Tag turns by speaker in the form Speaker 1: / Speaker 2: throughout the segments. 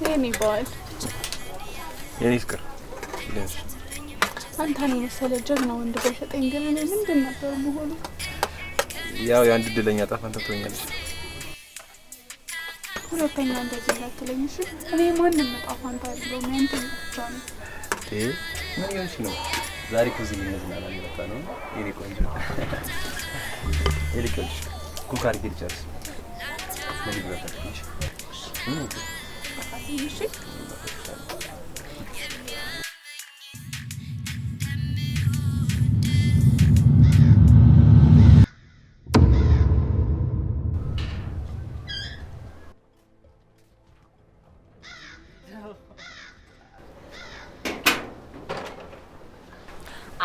Speaker 1: የኔ ባል።
Speaker 2: የኔ ፍቅር።
Speaker 1: አንተን የመሰለ ጀግና ወንድ ባይሰጠኝ ግን እኔ ምንድን ነበር መሆኑ?
Speaker 2: ያው የአንድ እድለኛ ዕጣ ፈንታ ትሆኛለሽ።
Speaker 1: ሁለተኛ እንደዚህ እንዳትለኝ እሺ? እኔ ማንም ዕጣ ፈንታ አይደለሁም፣ ያንተ ብቻ ነው።
Speaker 2: ምን እየሆንሽ ነው? ዛሬ እኮ እዚህ ልንዝናና የመጣ ነው የኔ ቆንጆ። ይልቅ ይኸውልሽ cook አድርጌ ልጨርስ። ምግብ በፈትሽ።
Speaker 1: እሺ።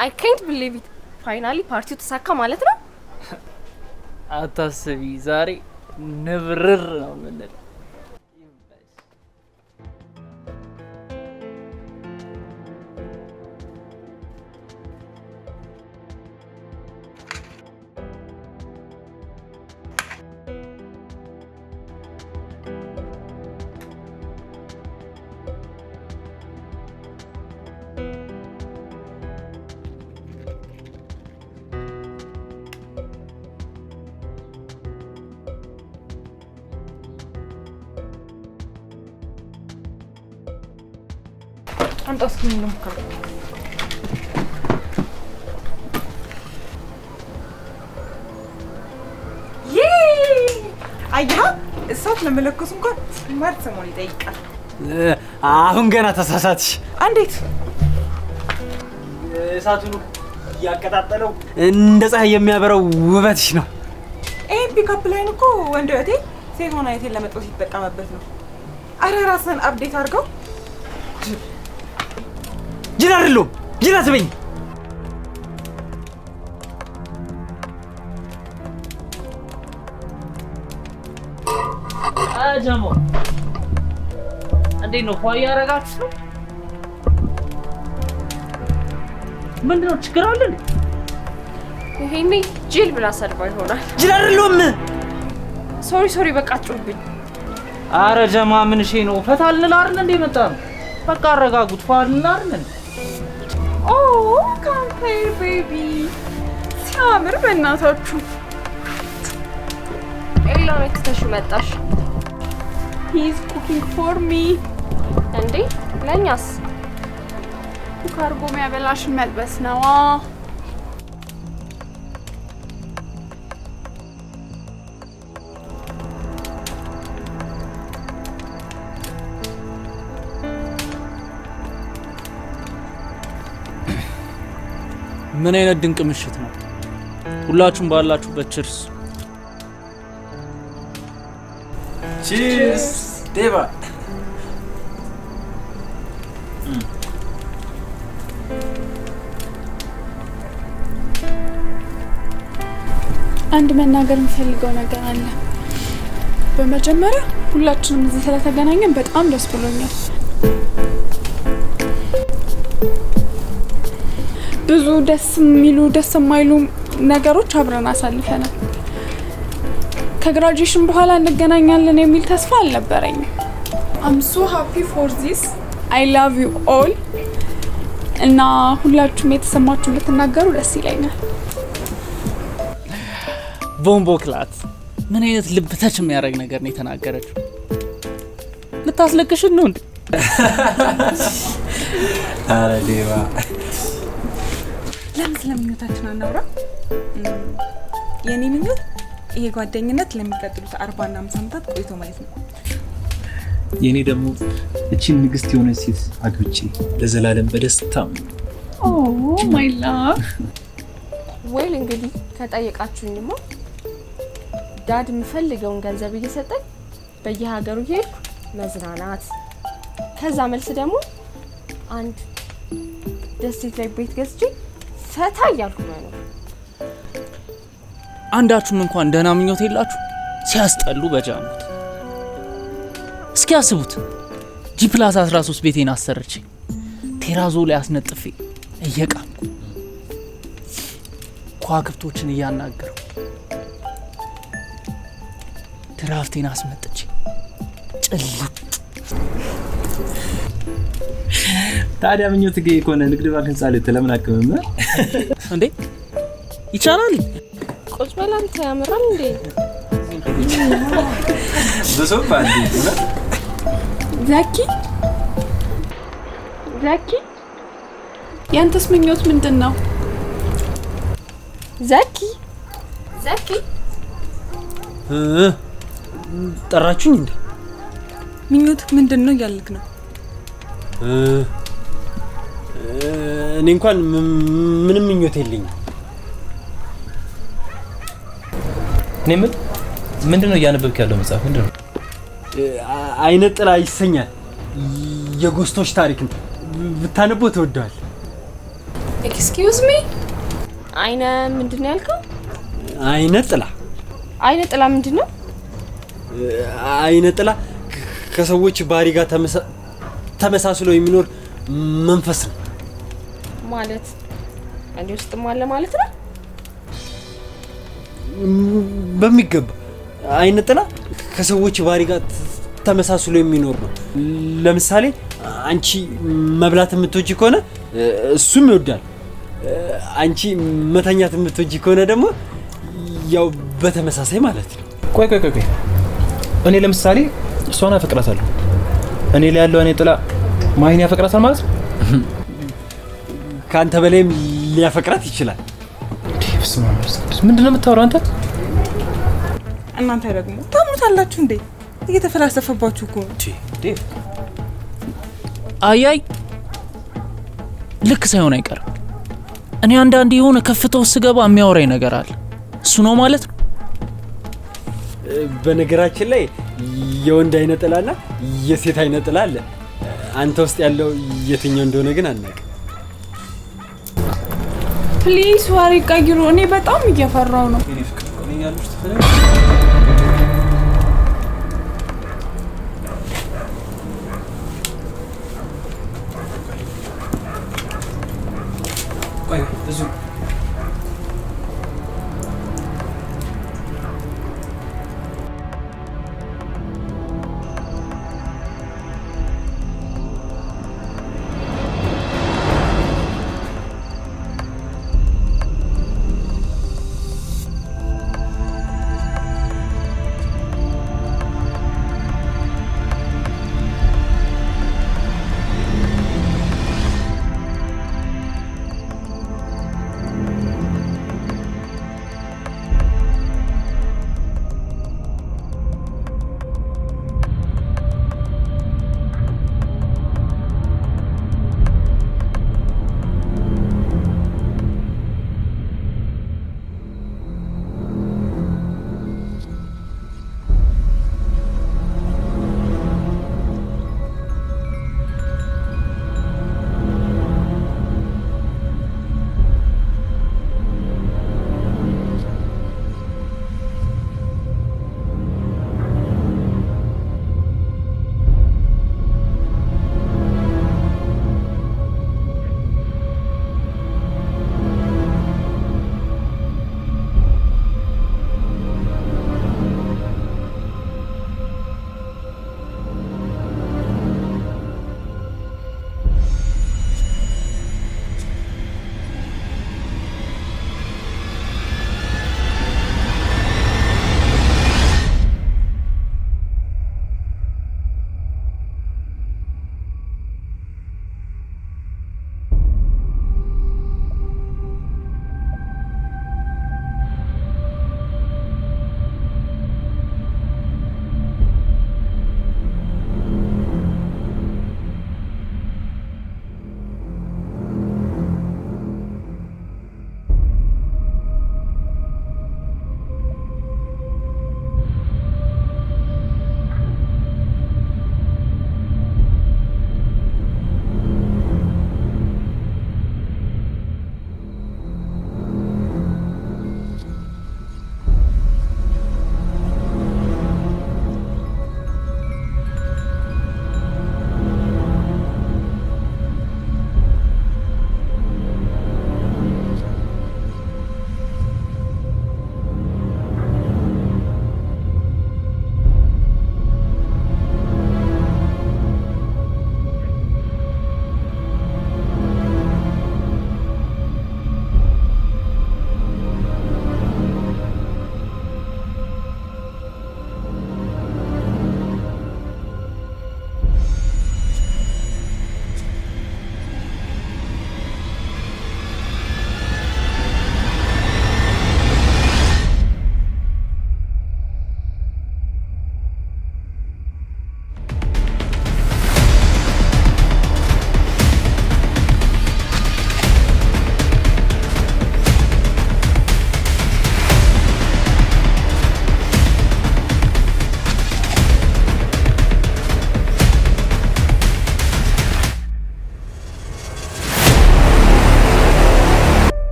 Speaker 3: አይ ካንት ቢሊቭ ኢት፣ ፋይናሊ ፓርቲው ተሳካ ማለት ነው።
Speaker 4: አታስቢ፣ ዛሬ ንብርር ነው የምንለው።
Speaker 5: አምጣ እስኪ እንሞክረው። አየህ፣ እሳት ለመለኮስ እንኳን smart መሆን ይጠይቃል።
Speaker 6: አሁን ገና ተሳሳትሽ።
Speaker 5: እንዴት?
Speaker 6: እሳቱን እያቀጣጠለው እንደ ፀሐይ የሚያበራው ውበትሽ ነው።
Speaker 5: ይሄን pickup line እኮ ወንድ እህቴ ሴት ሆና እህቴን ለመጥበስ ይጠቀመበት ነው። አረ ራስህን update አድርገው።
Speaker 6: ጅል አይደለሁም። ጅል አትበኝ።
Speaker 4: ጀሞ እንዴት ነው? ፏ እያደረጋችሁ ነው? ምንድነው ችግር አለ እንዴ?
Speaker 3: ይሄኔ ጅል ብላ ሰድባ ይሆናል።
Speaker 6: ጅል አይደለሁም።
Speaker 3: Sorry sorry፣ በቃ ጩብኝ።
Speaker 4: አረ ጀማ ምን እሺ ነው? ፈታ ልንል አይደል እንዴ መጣ ነው? በቃ አረጋጉት። ፏ ልንል አይደል እንዴ?
Speaker 1: Oh, campfire baby ሲያምር በእናታችሁ።
Speaker 3: ኤላ ነው ትተሽው መጣሽ።
Speaker 1: He is cooking for me.
Speaker 3: እንዴ? ለእኛስ?
Speaker 1: Cook አድርጎ የሚያበላሽን መጥበስ ነዋ።
Speaker 4: ምን አይነት ድንቅ ምሽት ነው! ሁላችሁም ባላችሁበት cheers።
Speaker 6: Cheers ዴባ።
Speaker 1: አንድ መናገር የምፈልገው ነገር አለ። በመጀመሪያ ሁላችንም እዚህ ስለተገናኘን በጣም ደስ ብሎኛል። ብዙ ደስ የሚሉ ደስ የማይሉ ነገሮች አብረን አሳልፈናል። ከ graduation በኋላ እንገናኛለን የሚል ተስፋ አልነበረኝም። I'm so happy for this. I love you all። እና ሁላችሁም የተሰማችሁን ብትናገሩ ደስ ይለኛል።
Speaker 4: Bomboclaat! ምን አይነት ልብ touch የሚያደርግ ነገር ነው የተናገረችው? ልታስለቅሽን ነው እንዴ?
Speaker 6: አረ ዴባ።
Speaker 5: ለምን ስለ ምኞታችን አናውራ? የእኔ ምኞት ይሄ ጓደኝነት ለሚቀጥሉት 40ና 50 ዓመታት ቆይቶ ማየት ነው።
Speaker 7: የእኔ ደግሞ እቺን ንግስት የሆነች ሴት አግብቼ ለዘላለም በደስታ
Speaker 1: Oh, my love.
Speaker 3: Well, እንግዲህ ከጠየቃችሁኝማ dad የምፈልገውን ገንዘብ እየሰጠኝ በየሀገሩ እየሄድኩ መዝናናት፣ ከዛ መልስ ደግሞ አንድ ደሴት ላይ ቤት ገዝቼ ፈታ እያልኩ መኖር።
Speaker 4: አንዳችሁም እንኳን ደህና ምኞት የላችሁ? ሲያስጠሉ በጃሙት። እስኪ አስቡት፣ G+13 ቤቴን አሰርቼ terrazzo ላይ አስነጥፌ እየቃምኩ ከዋክብቶችን እያናገርኩ ድራፍቴን አስመጥቼ ጭልጥ።
Speaker 7: ታዲያ ምኞት ከሆነ ንግድ ባንክ ህንጻ ላይ ለምን አቅምም
Speaker 4: እንዴ? ይቻላል።
Speaker 3: ቁጭ በል አንተ፣ ያምራል እንዴ?
Speaker 7: ብሶብሃል።
Speaker 1: ዛኪ ዛኪ፣ ያንተስ ምኞት ምንድን ነው?
Speaker 3: ዛኪ ዛኪ፣
Speaker 6: ጠራችሁኝ እንዴ?
Speaker 5: ምኞት ምንድን ነው እያልክ ነው?
Speaker 6: እኔ እንኳን ምንም ምኞት የለኝም።
Speaker 7: እኔ የምልህ ምንድን ነው እያነበብክ ያለው መጽሐፍ ምንድን ነው?
Speaker 6: አይነ ጥላ ይሰኛል። የ ghost ኦች ታሪክ ነው። ብታነበው ትወደዋል።
Speaker 1: Excuse me፣
Speaker 3: አይነ ምንድን ነው ያልከው?
Speaker 6: አይነ ጥላ።
Speaker 3: አይነ ጥላ ምንድን ነው?
Speaker 6: አይነ ጥላ ከሰዎች ባህሪ ጋር ተመሳስሎ የሚኖር መንፈስ ነው።
Speaker 3: ማለት እኔ ውስጥም አለ ማለት ነው?
Speaker 6: በሚገባ። አይነ ጥላ ከሰዎች ባህሪ ጋር ተመሳስሎ የሚኖር ነው። ለምሳሌ አንቺ መብላት የምትወጂ ከሆነ እሱም ይወዳል። አንቺ መተኛት የምትወጂ ከሆነ ደግሞ ያው በተመሳሳይ ማለት ነው።
Speaker 7: ቆይ ቆይ ቆይ፣ እኔ ለምሳሌ እሷን አፈቅራታለሁ። እኔ ላይ ያለው አይነ ጥላ ማሂን ያፈቅራታል ማለት ነው?
Speaker 6: ከአንተ በላይም ሊያፈቅራት ይችላል።
Speaker 7: ምንድን ነው የምታወራው አንተ?
Speaker 5: እናንተ ደግሞ ታምኑታላችሁ እንዴ? እየተፈላሰፈባችሁ እኮ ነው።
Speaker 4: አያይ ልክ ሳይሆን አይቀርም። እኔ አንዳንዴ የሆነ ከፍታው ስገባ የሚያወራኝ ነገር አለ። እሱ ነው ማለት ነው።
Speaker 6: በነገራችን ላይ የወንድ አይነ ጥላና የሴት አይነ ጥላ አለ። አንተ ውስጥ ያለው የትኛው እንደሆነ ግን አናውቅም።
Speaker 1: Please ወሬ ቀይሩ። እኔ በጣም እየፈራው ነው።
Speaker 7: ቆይ ብዙ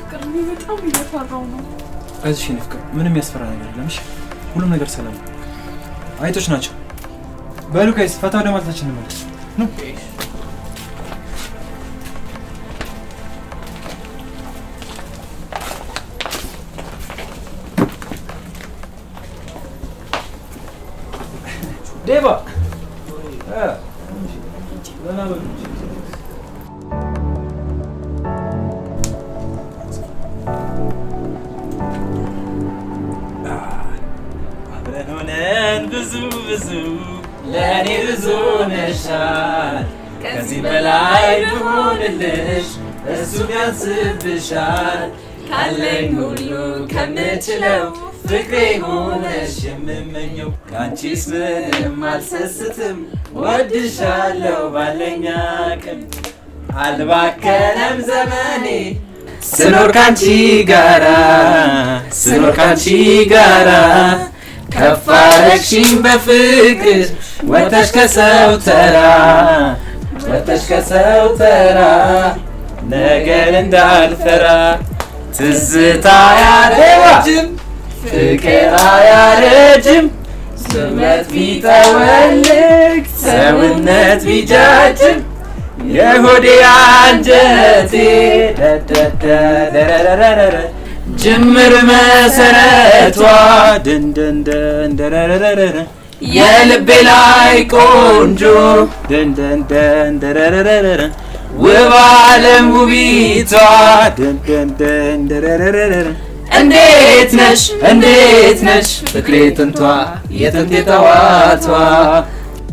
Speaker 1: ፍቅር እኔ በጣም እየፈራሁ ነው።
Speaker 7: አይዞሽ የኔ ፍቅር፣ ምንም ያስፈራ ነገር የለም። እሺ ሁሉም ነገር ሰላም ነው። አይጦች ናቸው። በሉ guys ፈታ ወደ ማለታችን እንመለስ። ኑ ዴቫ ዘና በሉ። አብረን ሆነን ብዙ ብዙ ለእኔ ብዙ ነሻል፣ ከዚህ በላይ ብሆንልሽ እሱም ያንስብሻል። ካለኝ ሁሉ ከምችለው ፍቅሬ ሆነሽ የምመኘው ከአንቺስ ምንም አልሰስትም፣ ወድሻለሁ ባለኝ አቅም። አልባከነም ዘመኔ ስኖር ካንቺ ጋራ፣ ስኖር ካንቺ ጋራ። ከፍ አረግሽኝ በፍቅር ወጥተሽ ከሰው ተራ፣ ወጥተሽ ከሰው ተራ። ነገን እንዳልፈራ ትዝታ አያረጅም፣ ፍቅር አያረጅም። ስመት ቢጠወልግ ሰውነት ቢጃጅም የሆዴ አንጀቴ ደደደደረረረረ ጅምር መሰረቷ ደንደንደንደረረረረ የልቤ ላይ ቆንጆ ደንደንደንደረረረረ ውብ ዓለም ውቢቷ ደንደንደንደረረረረ እንዴት ነሽ እንዴት ነሽ ፍቅሬ ጥንቷ የጥንት የጠዋቷ።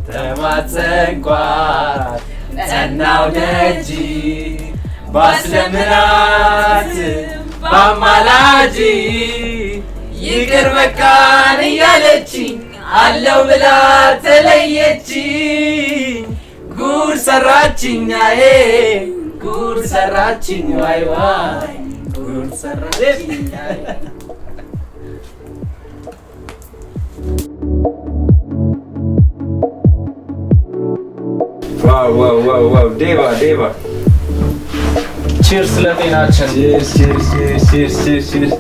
Speaker 7: ተማጸንኳት ጸናው ደጅ ባስለምናት ባማላጅ ይቅር በቃን እያለችኝ አለው ብላ ተለየችኝ። ጉድ ሰራችኝ አዬ ጉድ ሰራችኝ ዋይ ዋይ ጉድ ሰራችኝ አዬ።
Speaker 2: Wow wow wow wow ዴቫ ዴቫ
Speaker 4: Cheers ለጤናችን።
Speaker 2: Cheers cheers cheers cheers cheers cheers።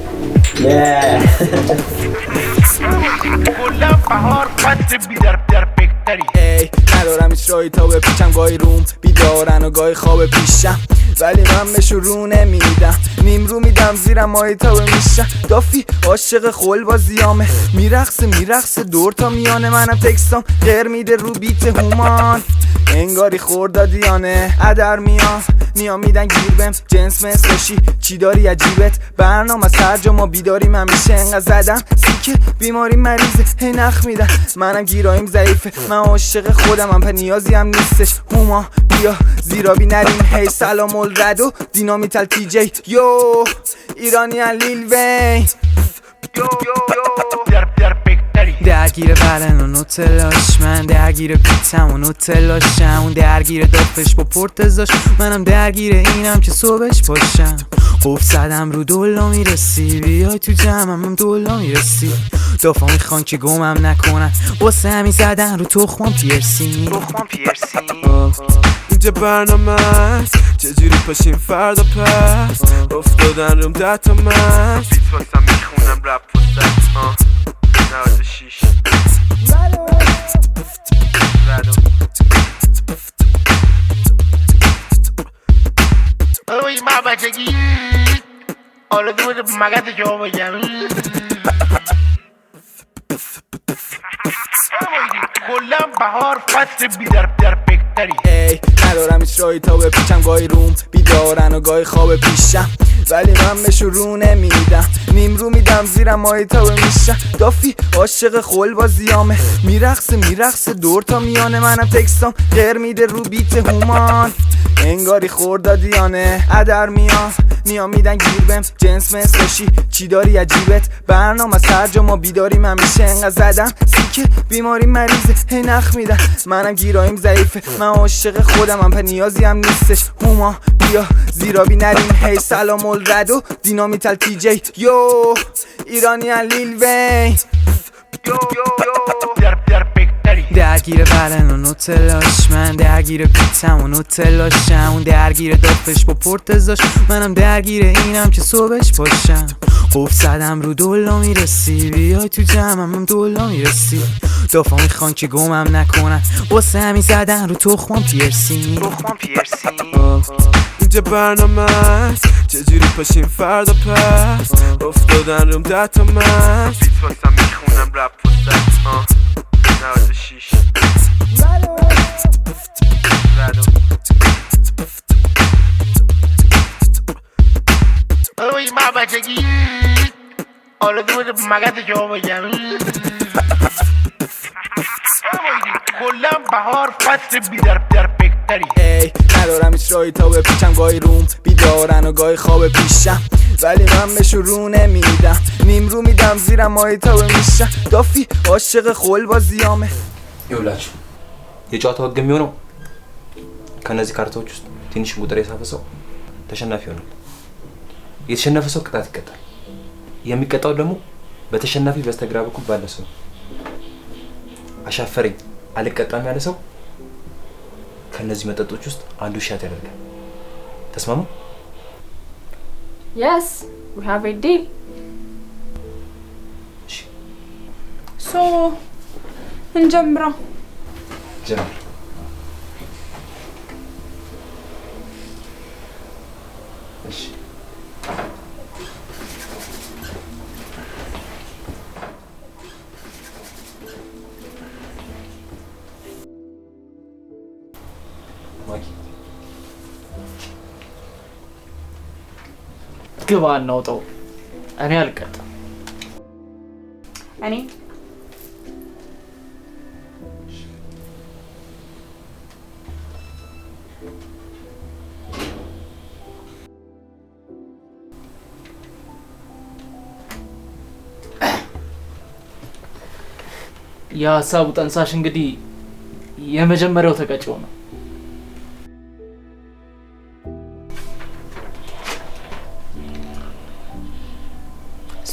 Speaker 8: ای ندارم هیچ راهی تا بپیچم، گاهی روم بیدارن و گاهی خواب پیشم، ولی من بهشون رو نمیدم، نیم رو میدم زیرم ماهی تا میشم. دافی عاشق خل بازیامه، میرقصه میرقصه دور تا میانه، منم تکسام غیر میده رو بیت هومان، انگاری خوردادیانه. ادر میان نیا میدن گیر بهم، جنس مثلشی چی داری عجیبت، برنامه سر جا ما بیداریم همیشه. انقدر زدم سیکه بیماری مریضه هی نخ میدن، منم گیراییم ضعیفه، من عاشق خودمم په نیازی هم نیستش. هوما بیا زیرابی نریم، هی سلام الردو دینامیتل تی جی یو ایرانیان لیل وین.
Speaker 9: درگیر ورن و نوتلاش، من درگیر پیتم و نوتلاشم، اون درگیر دافش با پرتزاش، منم درگیر اینم که صبحش باشم. قفل زدم رو دولا میرسی، بیای تو جمعم هم دولا میرسی. دافا میخوان که گمم نکنن، واسه همین زدن رو تخمام پیرسین.
Speaker 8: اینجا برنامه است چجوری پاشیم فردا پس افتادن روم ده تا مست بیت واسم میخونم رپ واسه 96. ای ندارم هیچ راهی تا بپیچم، گاهی روم بیدارن و گاهی خواب پیشم، ولی من بهشون رو نمیدم، نیم رو میدم زیرم ماهی تا میشم. دافی عاشق خل بازیامه، میرقصه میرقصه دور تا میانه، منم تکسام غیر میده رو بیت هومان، انگاری خوردادیانه. ادر میان نیا میدن گیر بهم، جنس مثلشی چی داری عجیبت، برنامه سر جا ما بیداریم همیشه. انقدر زدم سیکه بیماری مریضه هی نخ میدن، منم گیراییم ضعیفه، من عاشق خودمم په نیازی هم نیستش. هوما بیا زیرابی نریم، هی سلام الردو دینامیتل تی جی یو ایرانیان لیل وین.
Speaker 9: درگیر ولن و نوتلاش، من درگیر بیتم و نوتلاشم، اون درگیر دافش با پرتزاش، منم درگیر اینم که صبحش پاشم. قفل زدم رو دلا میرسی، بیای تو جمعم هم دلا میرسی. دافا میخوان که گمم نکنن، واسه همین زدن رو تخمام پیرسین.
Speaker 10: اینجا برنامه است، چجوری پاشیم فردا پس افتادن روم 10 تا مست. بیت واسم میخونم رپ واسه 96.
Speaker 11: اوی ما بچگی آرزو بود مگس شما باشم. کلا بهار فصل بیدر در بکتری.
Speaker 8: ای ندارم هیچ راهی تا بپیچم، گاهی روم بیدارن و گاهی خواب پیشم، ولی من بهشون رو نمیدم، نیم رو میدم زیرم ماهی تا میشم. دافی عاشق خل بازیامه.
Speaker 2: ይኸውላችሁ የጨዋታው ህግ የሚሆነው ከነዚህ ካርታዎች ውስጥ ትንሽ ቁጥር የሳበ ሰው ተሸናፊ ይሆናል። የተሸነፈ ሰው ቅጣት ይቀጣል። የሚቀጣው ደግሞ በተሸናፊ በስተግራ በኩል ባለ ሰው። አሻፈረኝ አልቀጣም ያለ ሰው ከነዚህ መጠጦች ውስጥ አንዱ ሻት ያደርጋል። ተስማሙ?
Speaker 3: Yes, we have a deal.
Speaker 1: So እንጀምረው።
Speaker 2: ጀምር። እሺ ማኪ
Speaker 4: ግባ እናውጣው። እኔ አልቀጣም።
Speaker 5: እኔ
Speaker 4: የሀሳቡ ጠንሳሽ እንግዲህ የመጀመሪያው ተቀጪው ነው።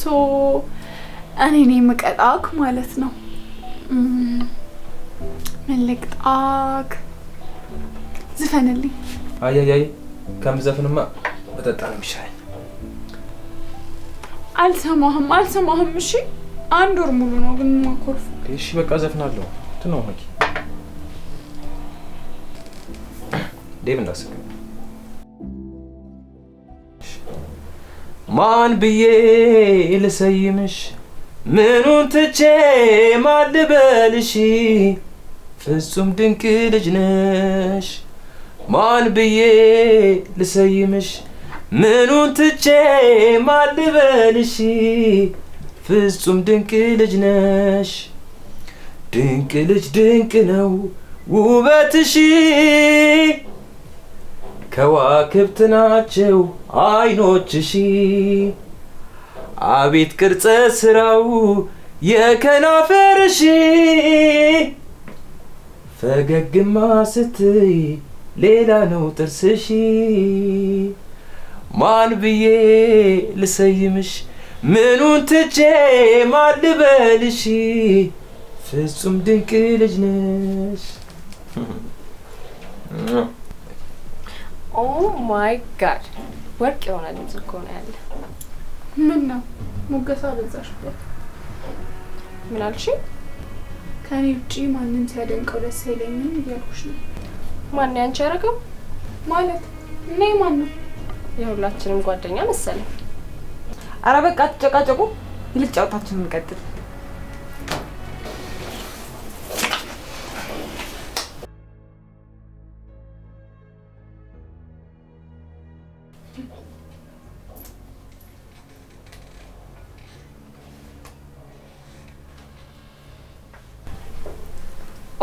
Speaker 1: So እኔ ነኝ የምቀጣክ ማለት ነው። ምን ልቅጣክ? ዝፈንልኝ።
Speaker 2: አይ አይ አይ ከምዘፍንማ በጠጣ ነው የሚሻለኝ።
Speaker 1: አልሰማህም አልሰማህም። እሺ አንድ ወር ሙሉ ነው ግን ማኮርፍ።
Speaker 7: እሺ በቃ ዘፍናለሁ። እንትን ነው ማኪ
Speaker 2: ዴቭ እንዳስብ። ማን ብዬ ልሰይምሽ ምኑን ትቼ ማን ልበልሽ ፍጹም ድንቅ ልጅ ነሽ። ማን ብዬ ልሰይምሽ ምኑን ትቼ ማን ልበልሽ ፍጹም ድንቅ ልጅ ነሽ። ድንቅ ልጅ ድንቅ ነው ውበትሽ ከዋክብት ናቸው አይኖችሽ። አቤት ቅርጸ ስራው የከናፈርሽ ፈገግማ ስትይ ሌላ ነው ጥርስሽ። ማን ብዬ ልሰይምሽ ምኑን ትቼ ማን ልበልሽ ፍጹም ድንቅ ልጅ ነሽ።
Speaker 3: Oh my God ወርቅ የሆነ ድምጽ እኮ ነው ያለ።
Speaker 1: ምን ነው ሙገሳ በዛሽበት?
Speaker 3: ምን አልሽ?
Speaker 1: ከኔ ውጪ ማንም ሲያደንቀው ደስ አይለኝም እያልኩሽ ነው።
Speaker 3: ማን ነው ያንቺ ያደረገው?
Speaker 1: ማለት እኔ ማን ነው?
Speaker 3: የሁላችንም ጓደኛ መሰለኝ።
Speaker 5: አረ በቃ አትጨቃጨቁ፣ ይልቅ ጨዋታችንን እንቀጥል።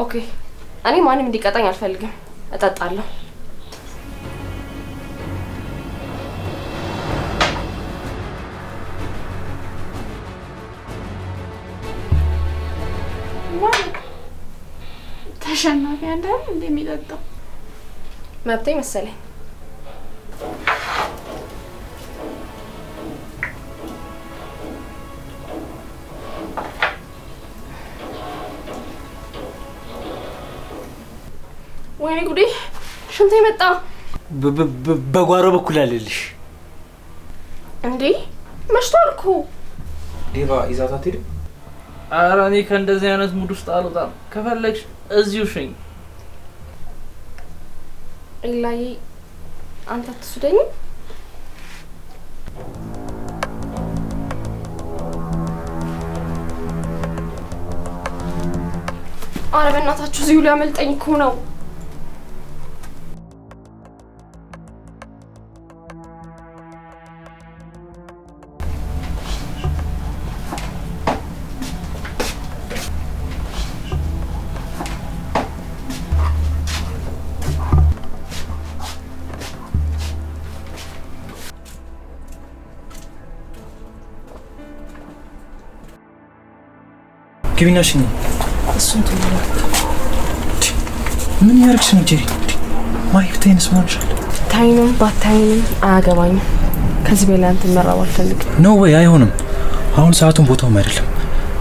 Speaker 3: Okay እኔ ማንም እንዲቀጣኝ አልፈልግም። እጠጣለሁ።
Speaker 1: ማለት ተሸናፊ አንተ አይደል እንዴ የሚጠጣው?
Speaker 3: መብቴ መሰለኝ። ወይኔ ጉዴ፣ ሽንቴ መጣ።
Speaker 6: በጓሮ በኩል አለልሽ
Speaker 3: እንዴ? መሽቷል እኮ።
Speaker 2: ዴቫ ይዛት አትሄድም?
Speaker 4: ኧረ እኔ ከእንደዚህ አይነት mood ውስጥ አልወጣም። ከፈለግሽ እዚሁ ሽኝ።
Speaker 3: ኤላዬ አንተ አትወስደኝም? ኧረ በእናታችሁ እዚሁ ሊያመልጠኝ እኮ ነው።
Speaker 7: ግቢና ሽኝ።
Speaker 3: እሱን
Speaker 7: ምን ያደርግሽ ነው ጄሪ? ማይ ብታይንስ መሆንሻል።
Speaker 3: ታይንም ባታይንም አያገባኝም። ከዚህ በላይ አንተን መራብ አልፈልግም።
Speaker 7: No way፣ አይሆንም። አሁን ሰዓቱን ቦታውም አይደለም።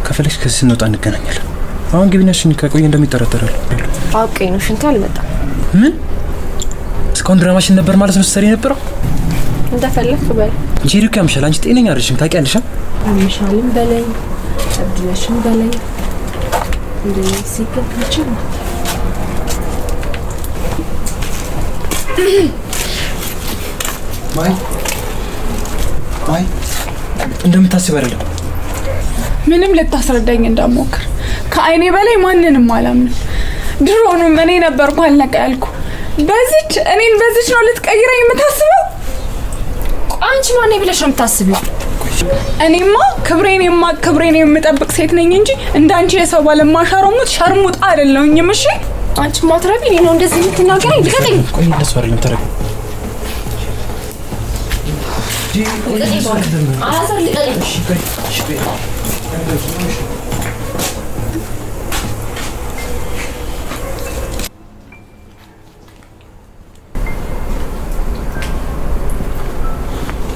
Speaker 7: ከፈለግሽ ከዚህ ስንወጣ እንገናኛለን። አሁን ግቢና ሽኝ። ከቆየ እንደሚጠረጠራል
Speaker 3: አውቄ ነው ሽንቴ አልመጣም።
Speaker 7: ምን እስካሁን ድራማሽን ነበር ማለት ነው ስትሰሪ የነበረው?
Speaker 3: እንደፈለግክ በል
Speaker 7: ጄሪ እኮ ያምሻል። አንቺ ጤነኛ አይደለሽም ታውቂያለሽ።
Speaker 3: ያምሻልም በለኝ እብድ ነሽም በለኝ እንደዚህ ሲገባችን
Speaker 7: ማይ ማይ እንደምታስብ አይደለም።
Speaker 1: ምንም ልታስረዳኝ እንዳሞክር ከአይኔ በላይ ማንንም አላምንም። ድሮውንም እኔ ነበርኩ አልነቃ ያልኩ። በዚች እኔን በዚች ነው ልትቀይረኝ የምታስበው?
Speaker 3: አንቺ ማን ብለሽ ነው የምታስቢው?
Speaker 1: እኔማ ክብሬን የምጠብቅ ሴት ነኝ እንጂ እንዳንቺ የሰው ባል የማሸረሙት ሸርሙጣ አይደለሁኝም። እሺ
Speaker 3: አንቺ ማትረቢ እኔ ነው እንደዚህ የምትናገረኝ? ልቀቀኝ።
Speaker 7: ቆይ እንደሱ አይደለም ተረጋጊ።
Speaker 3: አላዛር ልቀቀኝ።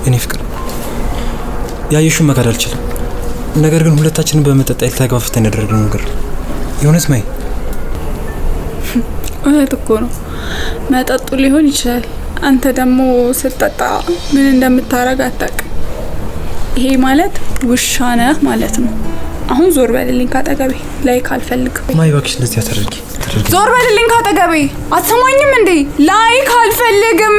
Speaker 7: እኔ ፍቅር ያየሽውን መካድ አልችልም። ነገር ግን ሁለታችንን በመጠጥ ኃይል ተግባብተን ያደረግነው ነገር የእውነት ማይ
Speaker 1: እውነት እኮ ነው። መጠጡ ሊሆን ይችላል። አንተ ደግሞ ስትጠጣ ምን እንደምታረግ አታውቅም። ይሄ ማለት ውሻ ነህ ማለት ነው። አሁን ዞር በልልኝ ካጠገቤ፣ like አልፈልግም።
Speaker 7: ማይ እባክሽ እንደዚህ አታድርጊ።
Speaker 1: ዞር በልልኝ ካጠገቤ። አትሰማኝም እንዴ? like አልፈልግም።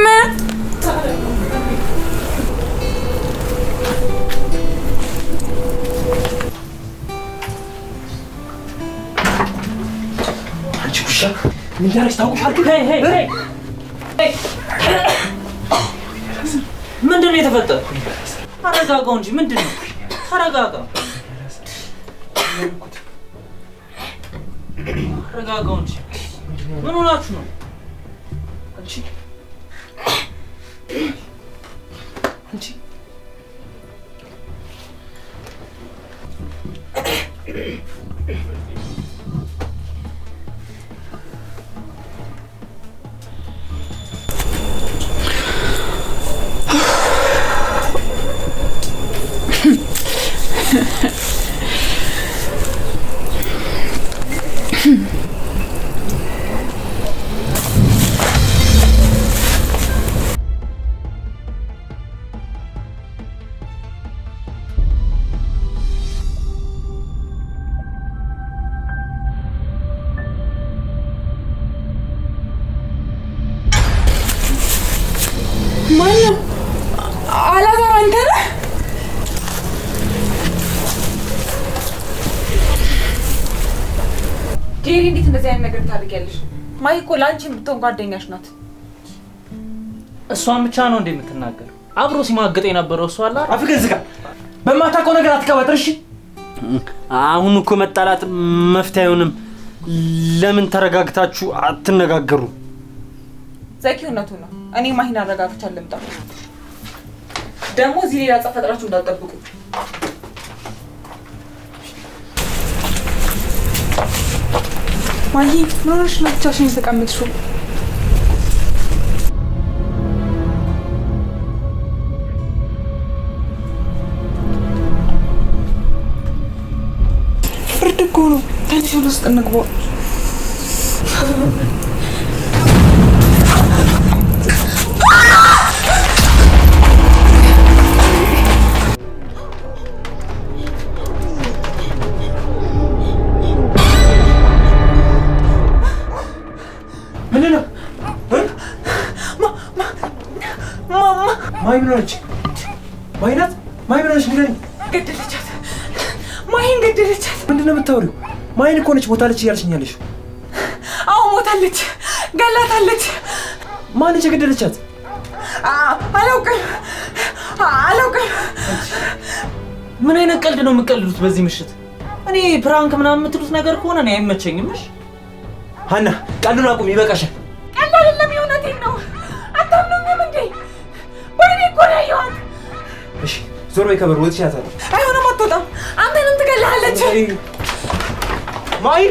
Speaker 2: አንቺ ውሻ ምን እንዳደረግሽ ታውቂሻለሽ?
Speaker 4: Hey hey hey! ምንድን ነው የተፈጠረው? ተረጋጋው እንጂ ምንድን ነው? ተረጋጋ። ተረጋጋው እንጂ ምን ሆናችሁ ነው?
Speaker 2: አንቺ አንቺ
Speaker 1: ማነው? አላዛር አንተ ነህ?
Speaker 5: ጄሪ እንዴት እንደዚህ አይነት ነገር ታደርጊያለሽ? ማይ እኮ ለአንቺም ብትሆን ጓደኛሽ ናት።
Speaker 4: እሷን ብቻ ነው እንዴ የምትናገር? አብሮ ሲማግጥ የነበረው እሷ አለ።
Speaker 7: አፍህን ዝጋ። በማታውቀው ነገር አትቀባጥር። እሺ
Speaker 6: አሁን እኮ መጣላት መፍትሄ አይሆንም። ለምን ተረጋግታችሁ አትነጋገሩ?
Speaker 5: ዘኪ እውነቱን ነው። እኔ ማሂን አረጋግቻ ልምጣ። ደግሞ እዚህ ሌላ ጸብ ፈጥራችሁ እንዳትጠብቁ።
Speaker 1: ማሂ ምን ሆነሽ ነው ብቻሽን የተቀመጥሽው? ብርድ እኮ ነው። ተነሽ ወደ ውስጥ እንግባ።
Speaker 5: ማማ
Speaker 7: ማይ ምን ሆነች? ማይ ናት? ማይ ምን ሆነች? ንገሪኝ።
Speaker 5: ገደለቻት። ማሂን ገደለቻት።
Speaker 7: ምንድን ነው የምታወሪው? ማይን እኮ ነች ሞታለች እያልሽኝ ያለሽው።
Speaker 5: አዎ ሞታለች፣ ገላታለች።
Speaker 7: ማነች የገደለቻት?
Speaker 5: አላውቅም፣ አላውቅም።
Speaker 4: ምን አይነት ቀልድ ነው የምትቀልዱት በዚህ ምሽት? እኔ prank ምናምን የምትሉት ነገር ከሆነ እኔ አይመቸኝም። እሺ
Speaker 7: ሀና፣ ቀልዱን አቁም፣ ይበቃሻል።
Speaker 5: ቀልድ አይደለም፣ የእውነቴን ነው። አታምኑኝም እንዴ? ወይኔ እኮ ነው ያየኋት።
Speaker 7: እሺ ዞር በይ ከበሩ፣ ወጥቻታለሁ።
Speaker 5: አይሆንም፣ አትወጣም። አንተንም ትገልሃለች።
Speaker 7: ማይ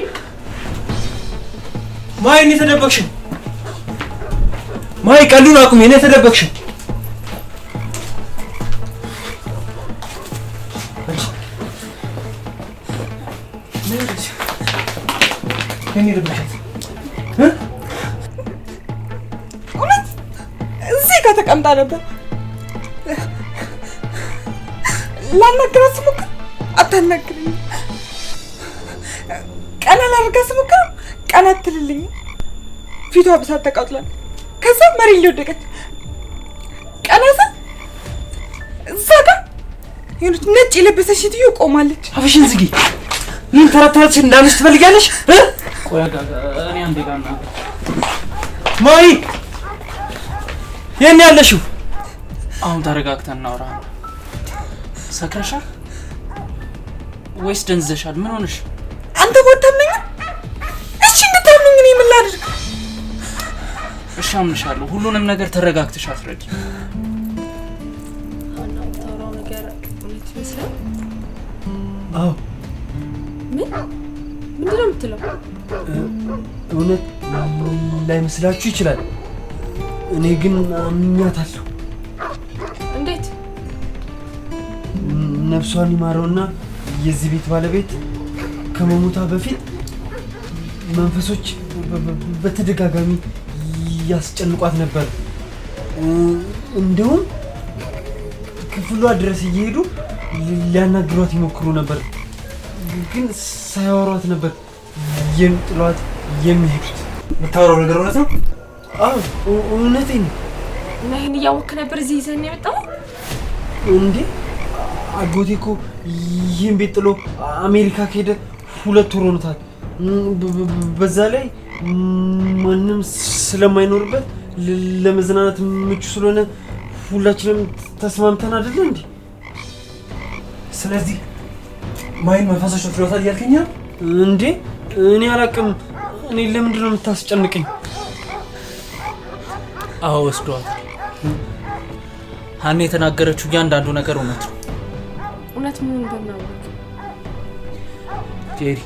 Speaker 7: ማይ፣ እኔ ተደበቅሽው። ማይ ቀልዱን አቁሚ፣ እኔ ተደበቅሽው። እኔ ደበቅሻት?
Speaker 5: እውነት እዚህ ጋር ተቀምጣ ነበር። ላናግራት ስሞክር አታናግረኝም። ቀና ላደርጋት ስሞክር ቀና አትልልኝም። ፊቷ በሳት ተቃጥሏል። ከዛ መሬት ላይ ወደቀች። ቀና ስል እዛ ጋር የሆነች ነጭ የለበሰች ሴትዮ ቆማለች።
Speaker 7: አፍሽን ዝጊ። ይህን ተረት ተረትሽን እንዳምንሽ ትፈልጊያለሽ?
Speaker 4: ቆይ እኔ አንዴ ጋር
Speaker 7: ማይ የት ነው ያለሽው?
Speaker 4: አሁን ተረጋግተን እናውራ። ሰክረሻል ወይስ ደንዝዘሻል? ምን ሆነሽ?
Speaker 5: አንተ ባታምነኝም እሺ እንድታምነኝ እኔ ምን ላድርግ?
Speaker 4: እሺ አምንሻለሁ። ሁሉንም ነገር ተረጋግተሽ አስረጂ።
Speaker 3: ሀና የምታወራው ነገር እውነት ይመስላል?
Speaker 6: አዎ።
Speaker 3: ምን ምንድን ነው የምትለው?
Speaker 6: እውነት ላይመስላችሁ ይችላል። እኔ ግን አምኛታለሁ።
Speaker 3: እንዴት?
Speaker 6: ነፍሷን ይማረውና የዚህ ቤት ባለቤት ከመሞቷ በፊት መንፈሶች በተደጋጋሚ ያስጨንቋት ነበር። እንደውም ክፍሏ ድረስ እየሄዱ ሊያናግሯት ይሞክሩ ነበር፣ ግን ሳያወሯት ነበር ጥሏት የሚሄዱት።
Speaker 7: የምታወራው ነገር እውነት ነው?
Speaker 6: አዎ እውነቴን ነው።
Speaker 3: እና ይሄን እያወቅህ ነበር እዚህ ይዘን የመጣው?
Speaker 6: እንዴ አጎቴ እኮ ይህን ቤት ጥሎ አሜሪካ ከሄደ 2 ወር ሆኖታል። በዛ ላይ ማንም ስለማይኖርበት ለመዝናናት ምቹ ስለሆነ ሁላችንም ተስማምተን አይደለ እንዴ?
Speaker 7: ስለዚህ ማይን መንፈሶች ወስደውታል እያልከኝ ነው?
Speaker 6: እንዴ እኔ አላውቅም። እኔ ለምንድን ነው የምታስጨንቀኝ?
Speaker 4: አዎ ወስደዋታል። ሀና የተናገረችው እያንዳንዱ ነገር እውነት ነው።
Speaker 3: እውነት መሆኑን በምን አወቅህ?
Speaker 4: ጄሪ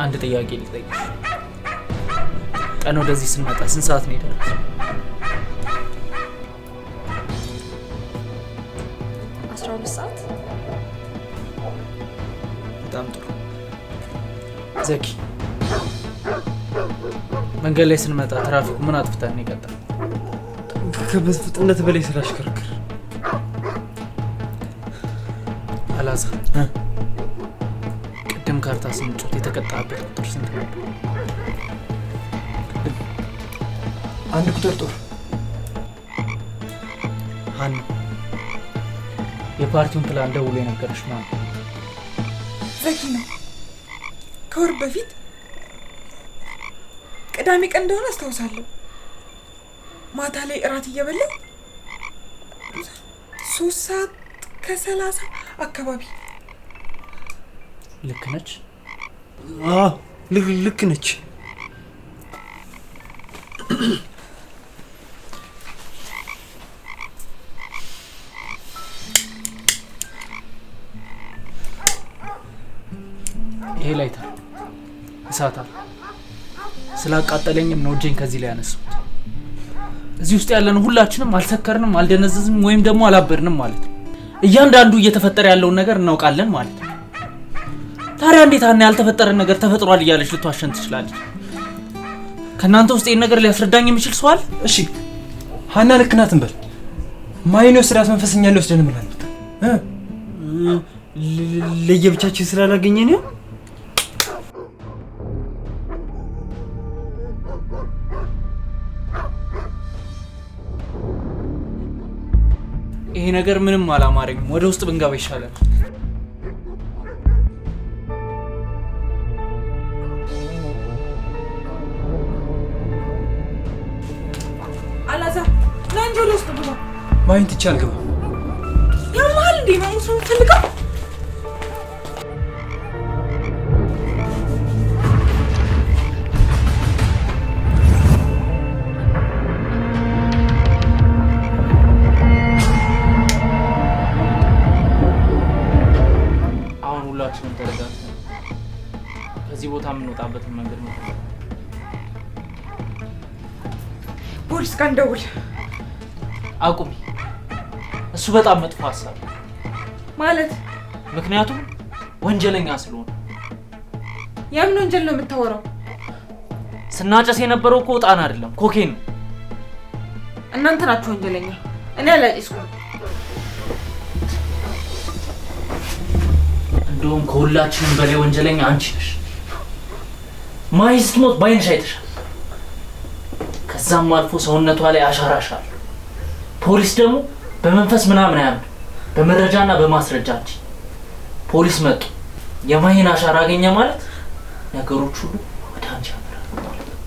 Speaker 4: አንድ ጥያቄ ልጠይቅሽ። ቀን ወደዚህ ስንመጣ ስንት ሰዓት ነው የደረስነው?
Speaker 3: 12 ሰዓት።
Speaker 4: በጣም ጥሩ። ዘኪ መንገድ ላይ ስንመጣ ትራፊኩ ምን አጥፍተን ነው የቀጣው?
Speaker 6: ከፍጥነት በላይ ስላሽከረከር።
Speaker 4: አላዛር ቅድም ካርታ ስንጮት የተቀጣበት ቁጥር ስንት ነበር?
Speaker 7: 1 ቁጥር ጦር።
Speaker 4: ሀና የፓርቲውን ፕላን ደውሎ የነገረሽ ማን ነው?
Speaker 5: ዘኪ ነው። ከወር በፊት ቅዳሜ ቀን እንደሆነ አስታውሳለሁ። ማታ ላይ እራት እየበላን 3:30 አካባቢ።
Speaker 4: ልክ ነች?
Speaker 6: አዎ ልክ ነች።
Speaker 4: ይሄ ላይተር እሳት አለ። ስላቃጠለኝም ነው እጄን ከዚህ ላይ ያነሳሁት። እዚህ ውስጥ ያለን ሁላችንም አልሰከርንም፣ አልደነዘዝንም ወይም ደግሞ አላበድንም ማለት ነው። እያንዳንዱ እየተፈጠረ ያለውን ነገር እናውቃለን ማለት ነው። ታዲያ እንዴት ሀና ያልተፈጠረ ነገር ተፈጥሯል እያለች ልትዋሸን ትችላለች? ከእናንተ ውስጥ ይሄን ነገር ሊያስረዳኝ የሚችል ሰው አለ?
Speaker 7: እሺ ሀና ልክ ናት እንበል። ማይን የወሰዳት መንፈስ እኛን ሊወስደን ምን አለበት?
Speaker 6: ለየብቻችን ስላላገኘን ነው።
Speaker 4: ይሄ ነገር ምንም አላማረኝም። ወደ ውስጥ ብንገባ ይሻላል።
Speaker 5: አላዛር ና እንጂ ወደ ውስጥ ግባ።
Speaker 7: ማይን ትቼ አልገባም።
Speaker 5: ያመሃል እንዴ? መሞት ነው የምትፈልገው?
Speaker 4: አሁን ሁላችንም ተረጋግተን ከዚህ ቦታ የምንወጣበትን መንገድ መፈለግ።
Speaker 5: ፖሊስ ጋር እንደውል።
Speaker 4: አቁሚ። እሱ በጣም መጥፎ ሀሳብ ነው።
Speaker 5: ማለት
Speaker 4: ምክንያቱም ወንጀለኛ ስለሆነ።
Speaker 5: የምን ወንጀል ነው የምታወራው?
Speaker 4: ስናጨስ የነበረው እኮ ዕጣን አይደለም ኮኬን ነው።
Speaker 5: እናንተ ናችሁ ወንጀለኛ፣ እኔ አላጨስኩም።
Speaker 4: እንደውም ከሁላችንም በላይ ወንጀለኛ አንቺ ነሽ። ማሂ ስትሞት ባይንሽ አይተሻል። ከዛም አልፎ ሰውነቷ ላይ አሻራሽ አለ። ፖሊስ ደግሞ በመንፈስ ምናምን አያምንም፣ በመረጃና በማስረጃ እንጂ። ፖሊስ መጡ የማሂን አሻራ አገኘ ማለት ነገሮች ሁሉ ወደ አንቺ ያመራሉ ማለት ነው።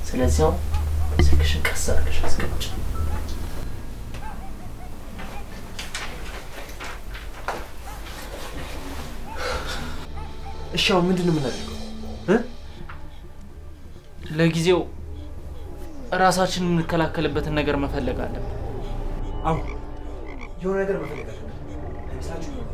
Speaker 4: ስለዚህ አሁን ስልክሽን ቀስ አድርገሽ አስቀምጪ።
Speaker 2: እሺ አሁን ምንድን ነው የምናደርገው?
Speaker 4: ለጊዜው ራሳችንን የምንከላከልበትን ነገር መፈለግ አለብን።
Speaker 7: አዎ የሆነ ነገር መፈለግ አለብን። አይመስላችሁም?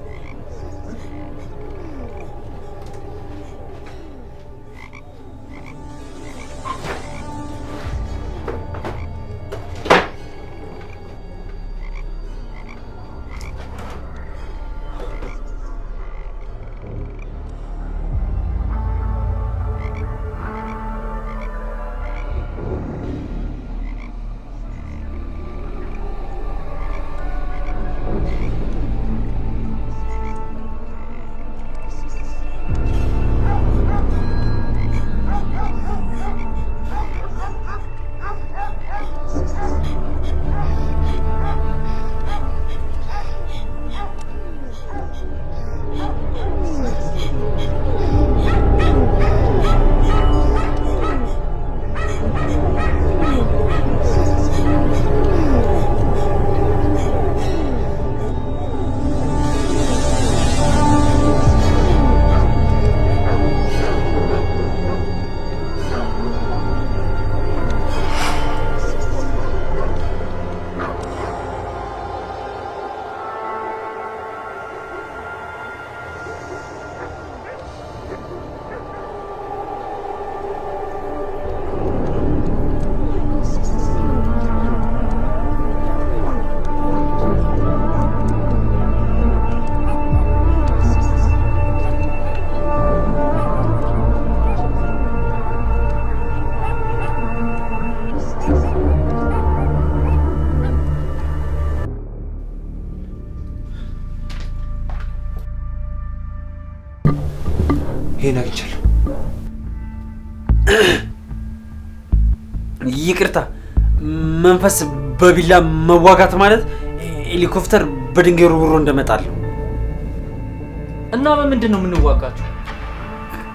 Speaker 7: ይሄን አግኝቻለሁ።
Speaker 6: ይቅርታ፣ መንፈስ በቢላ መዋጋት ማለት ሄሊኮፕተር በድንጋይ ወርውሮ እንደመጣል ነው።
Speaker 4: እና በምንድን ነው የምንዋጋቸው?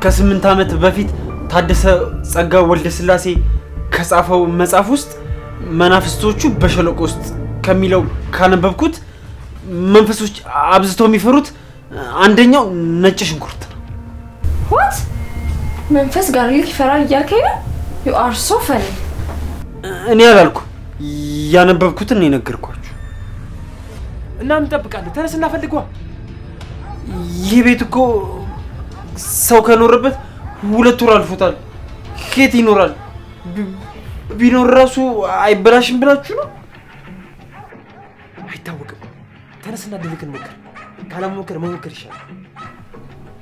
Speaker 6: ከ8 ዓመት በፊት ታደሰ ጸጋ ወልደ ስላሴ ከጻፈው መጽሐፍ ውስጥ መናፍስቶቹ በሸለቆ ውስጥ ከሚለው ካነበብኩት መንፈሶች አብዝተው የሚፈሩት አንደኛው ነጭ ሽንኩርት ነው።
Speaker 3: What? መንፈስ garlic ይፈራል እያልከኝ ነው? You are so funny።
Speaker 6: እኔ አላልኩም፣ ያነበብኩትን ነው የነገርኳችሁ።
Speaker 2: እና ምን እንጠብቃለን? ተነስ እና ፈልገዋ።
Speaker 6: ይህ ቤት እኮ ሰው ከኖረበት 2 ወር አልፎታል። ከየት ይኖራል? ቢኖር ራሱ አይበላሽም ብላችሁ ነው?
Speaker 2: አይታወቅም። ተነስና ድልክ እንሞክር። ካለመሞከር መሞከር ይሻላል።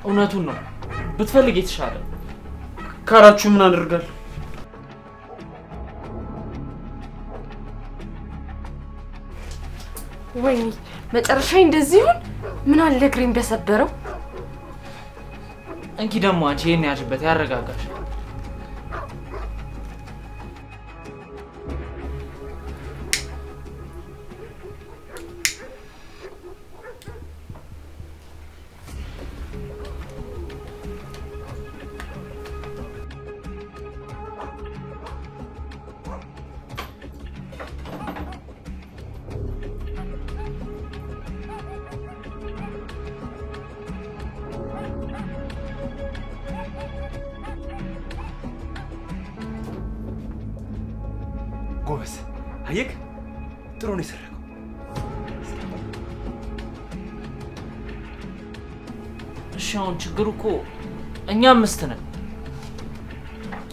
Speaker 4: እውነቱን ነው። ብትፈልግ የተሻለ
Speaker 6: ካላችሁ ምን አደርጋለሁ?
Speaker 3: ወይኔ መጨረሻዬ እንደዚህ ይሁን? ምን አለ እግሬን በሰበረው።
Speaker 4: እንኪ ደግሞ አንቺ ይሄን ያዥበት፣ ያረጋጋሽ።
Speaker 2: አየህ፣ ጥሩ ነው የሰረቀው።
Speaker 4: እሺ አሁን ችግሩ እኮ እኛ አምስት ነን፣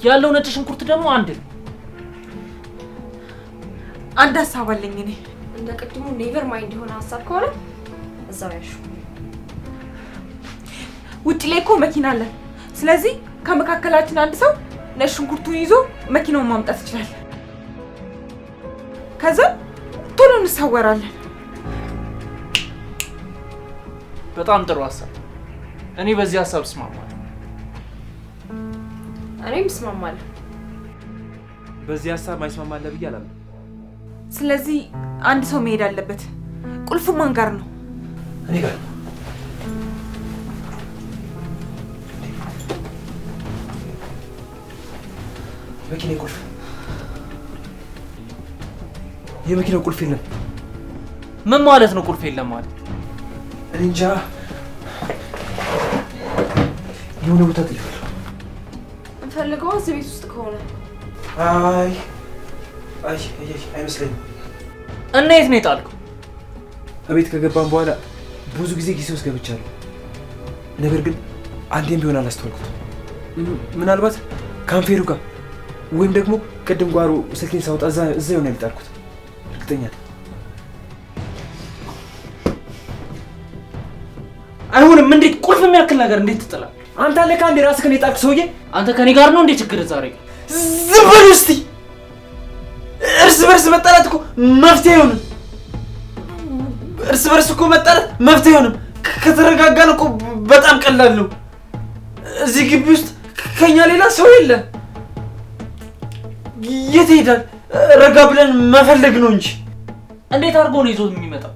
Speaker 4: ያለው ነጭ ሽንኩርት ደግሞ አንድ ነው።
Speaker 5: አንድ ሀሳብ አለኝ እኔ።
Speaker 3: እንደ ቅድሙ never mind የሆነ ሀሳብ ከሆነ እዛው ያሹ።
Speaker 5: ውጭ ላይ እኮ መኪና አለ። ስለዚህ ከመካከላችን አንድ ሰው ነጭ ሽንኩርቱን ይዞ መኪናውን ማምጣት ይችላል። ከዛ ቶሎ እንሰወራለን።
Speaker 4: በጣም ጥሩ ሀሳብ። እኔ በዚህ ሀሳብ እስማማለሁ።
Speaker 3: እኔም እስማማለሁ።
Speaker 2: በዚህ ሀሳብ ማይስማማ አለ ብዬ አላምንም።
Speaker 5: ስለዚህ አንድ ሰው መሄድ አለበት። ቁልፉ ማን ጋር ነው?
Speaker 2: እኔ ጋር ነው። የመኪናው ቁልፍ የመኪናው ቁልፍ የለም።
Speaker 4: ምን ማለት ነው ቁልፍ የለም ማለት?
Speaker 2: እኔ እንጃ፣ የሆነ ቦታ ጥዬዋለሁ።
Speaker 3: እንፈልገው እዚህ ቤት ውስጥ ከሆነ።
Speaker 2: አይ አይ አይ አይመስለኝም።
Speaker 4: እና የት ነው የጣልከው?
Speaker 2: እቤት ከገባን በኋላ ብዙ ጊዜ ጊዜ ውስጥ ገብቻለሁ። ነገር ግን አንዴም ቢሆን አላስተዋልኩትም። ምናልባት ካንፌሩ ጋር ወይም ደግሞ ቅድም ጓሮ ስልኬን ሳወጣ እዛ ይሆናል የጣልኩት። እርግጠኛ ነኝ።
Speaker 4: አይሆንም። እንዴት ቁልፍ የሚያክል ነገር እንዴት ትጥላለህ?
Speaker 2: አንተ አለካ እንዴ ራስህን የጣልክ ሰውዬ።
Speaker 4: አንተ ከኔ ጋር ነው እንዴ ችግር ዛሬ?
Speaker 7: ዝም በሉ እስቲ። እርስ በርስ መጣላት እኮ መፍትሄ አይሆንም። እርስ በርስ እኮ መጣላት መፍትሄ አይሆንም። ከተረጋጋን እኮ በጣም ቀላል ነው። እዚህ ግቢ ውስጥ ከኛ ሌላ ሰው የለ። የት ይሄዳል? ረጋ ብለን መፈለግ ነው እንጂ።
Speaker 4: እንዴት አድርጎ ነው ይዞት የሚመጣው?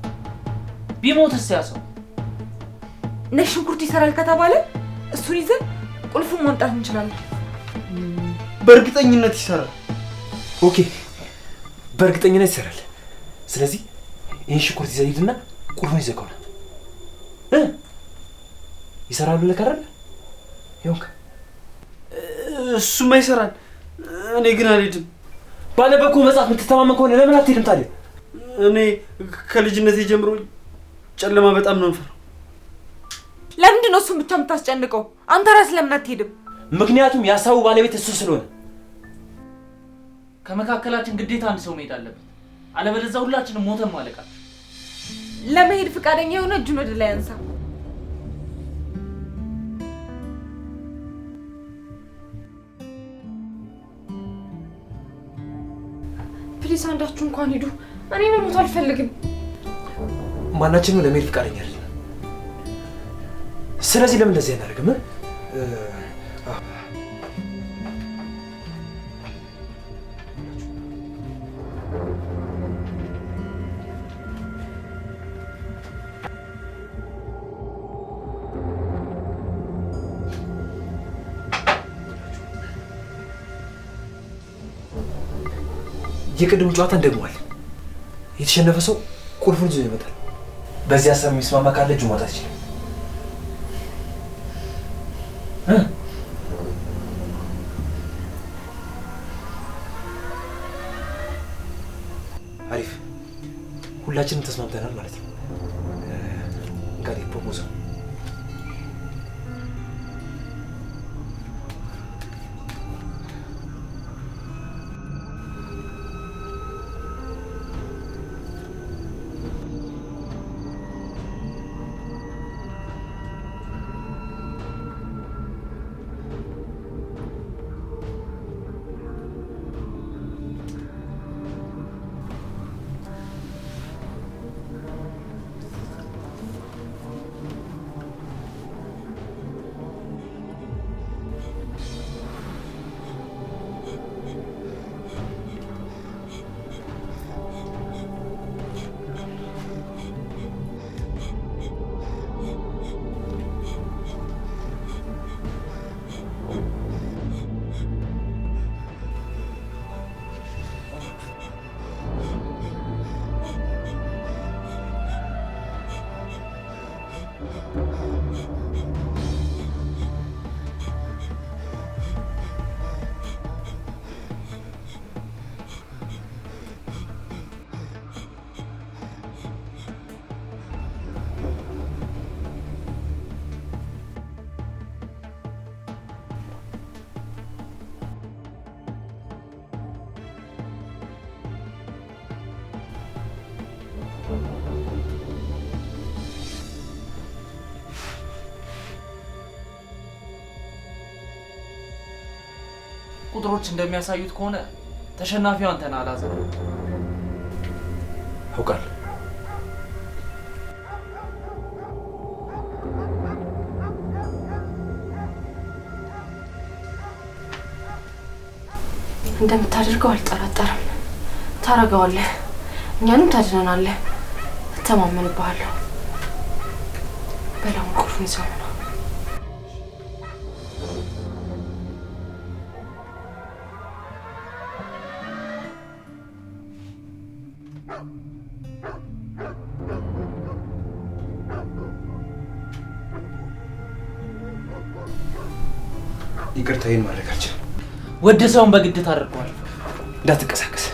Speaker 4: ቢሞትስ ያ ሰው?
Speaker 5: ነጭ ሽንኩርት ይሰራል ከተባለ እሱን ይዘን ቁልፉን ማምጣት እንችላለን።
Speaker 7: በእርግጠኝነት ይሰራል።
Speaker 2: Okay፣ በእርግጠኝነት ይሰራል። ስለዚህ ይህን ሽንኩርት ይዘህ ሂድና ቁልፉን ይዘህ ከሆነ ይሰራሉ ለካ አይደል? ይሁን፣
Speaker 7: እሱማ ይሰራል። እኔ ግን አልሄድም።
Speaker 2: ባነበብኩ መጽሐፍ የምትተማመን ከሆነ ለምን አትሄድም ታዲያ?
Speaker 7: እኔ ከልጅነቴ ጀምሮ ጨለማ በጣም ነው የምፈራው።
Speaker 5: ለምንድን ነው እሱን ብቻ የምታስጨንቀው? አንተ ራስህ ለምን አትሄድም?
Speaker 2: ምክንያቱም የሀሳቡ ባለቤት እሱ ስለሆነ።
Speaker 4: ከመካከላችን ግዴታ አንድ ሰው መሄድ አለበት። አለበለዚያ ሁላችንም ሞተን ማለቃችን።
Speaker 5: ለመሄድ ፈቃደኛ የሆነ እጁን ወደ ላይ አንሳ።
Speaker 3: Please አንዳችሁ እንኳን ሂዱ። እኔ መሞት አልፈልግም።
Speaker 2: ማናችንም ለመሄድ ፈቃደኛ አይደለም። ስለዚህ ለምን እንደዚህ አናደርግም? የቅድሙ ጨዋታ እንደግመዋለን። የተሸነፈ ሰው ቁልፉን ይዞ ይመጣል። በዚህ ሀሳብ የሚስማማ ካለ እጁ ማውጣት ይችላል። አሪፍ፣ ሁላችንም ተስማምተናል ማለት ነው። እንግዲህ proposal
Speaker 4: ቁጥሮች እንደሚያሳዩት ከሆነ ተሸናፊው አንተ ነህ አላዛር።
Speaker 2: አውቃለሁ።
Speaker 3: እንደምታደርገው አልጠራጠርም። ታረገዋለህ፣ እኛንም ታድነናለህ። እተማመንብሃለሁ። በላውን ቁልፉን ይዘው ነው።
Speaker 2: ይቅርታ፣ ይሄን ማድረግ አልችልም።
Speaker 4: ወደ ሰውን በግድ ታደርገዋለህ።
Speaker 2: እንዳትንቀሳቀስ፣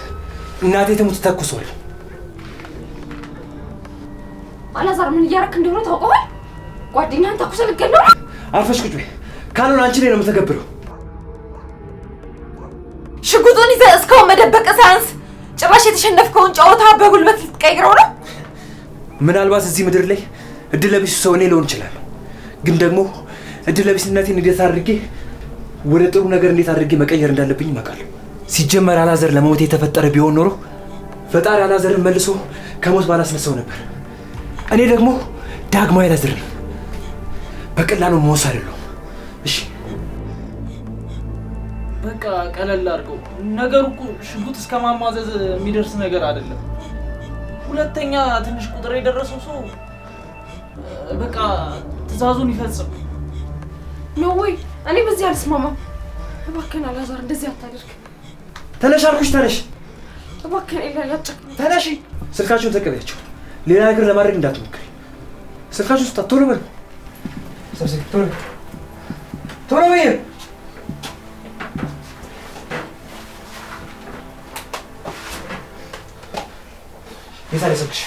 Speaker 2: እናቴ ትሙት ተኩሷል።
Speaker 3: አላዛር ምን እያደረክ እንደሆነ ታውቀዋል? ጓደኛህን ተኩሰህ ልትገለው ነው?
Speaker 2: አርፈሽ ቁጭ በይ፣ ካልሆነ አንቺ ላይ ነው የምተገብረው።
Speaker 5: ሽጉጡን ይዘህ እስካሁን መደበቅ ሳያንስ ጭራሽ የተሸነፍከውን ጨዋታ በጉልበት ልትቀይረው ነው?
Speaker 2: ምናልባት እዚህ ምድር ላይ እድለ ቢስ ሰው እኔ ልሆን እችላለሁ፣ ግን ደግሞ እድለ ቢስነቴን እንዴት አድርጌ ወደ ጥሩ ነገር እንዴት አድርጌ መቀየር እንዳለብኝ አውቃለሁ። ሲጀመር አላዛር ለመሞት የተፈጠረ ቢሆን ኖሮ ፈጣሪ አላዛርን መልሶ ከሞት ባላስነሳው ነበር። እኔ ደግሞ ዳግማዊ አላዛር ነኝ። በቀላሉ መሞት አይደለሁም። እሺ
Speaker 4: በቃ ቀለል አድርገው። ነገሩ እኮ ሽጉጥ እስከ ማማዘዝ የሚደርስ ነገር አይደለም። ሁለተኛ ትንሽ ቁጥር የደረሰው ሰው በቃ ትዕዛዙን ይፈጽም።
Speaker 3: No way፣ እኔ በዚህ አልስማማም። እባክህን አላዛር እንደዚህ አታደርግ።
Speaker 2: ተነሽ አልኩሽ፣ ተነሽ።
Speaker 3: እባክህን ኤላ ያጨክን።
Speaker 2: ተነሺ። ስልካችሁን ተቀበያቸው። ሌላ ነገር ለማድረግ እንዳትሞክሪ። ስልካችሁን ስጣት። ቶሎ በል ሰብስቢ፣ ቶሎ በል፣ ቶሎ በይ። የት አለ ስልክሽ?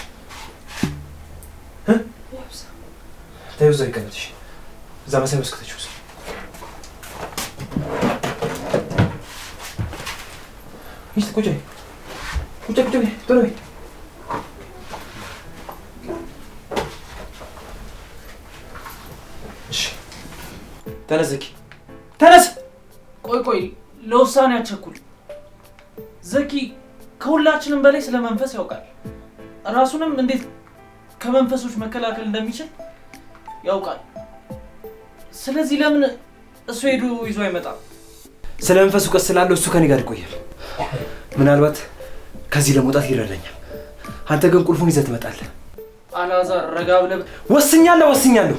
Speaker 2: ተይው፣ እዛው ይቀመጥሽ። እዛ መሳይ ውስጥ ከተችው ሚስት ቁጭ በይ፣ ቁጭ ቁጭ በይ፣ ቶሎ በይ። እሺ ተነስ ዘኪ፣ ተነስ።
Speaker 4: ቆይ ቆይ፣ ለውሳኔ አትቸኩል ዘኪ። ከሁላችንም በላይ ስለ መንፈስ ያውቃል። ራሱንም እንዴት ከመንፈሶች መከላከል እንደሚችል ያውቃል። ስለዚህ ለምን እሱ ሄዶ ይዞ አይመጣም?
Speaker 2: ስለ መንፈስ እውቀት ስላለው እሱ ከኔ ጋር ይቆያል። ምናልባት ከዚህ ለመውጣት ይረዳኛል። አንተ ግን ቁልፉን ይዘህ ትመጣለህ።
Speaker 4: አላዛር ረጋ ብለህ
Speaker 2: ወስኛለሁ፣ ወስኛለሁ።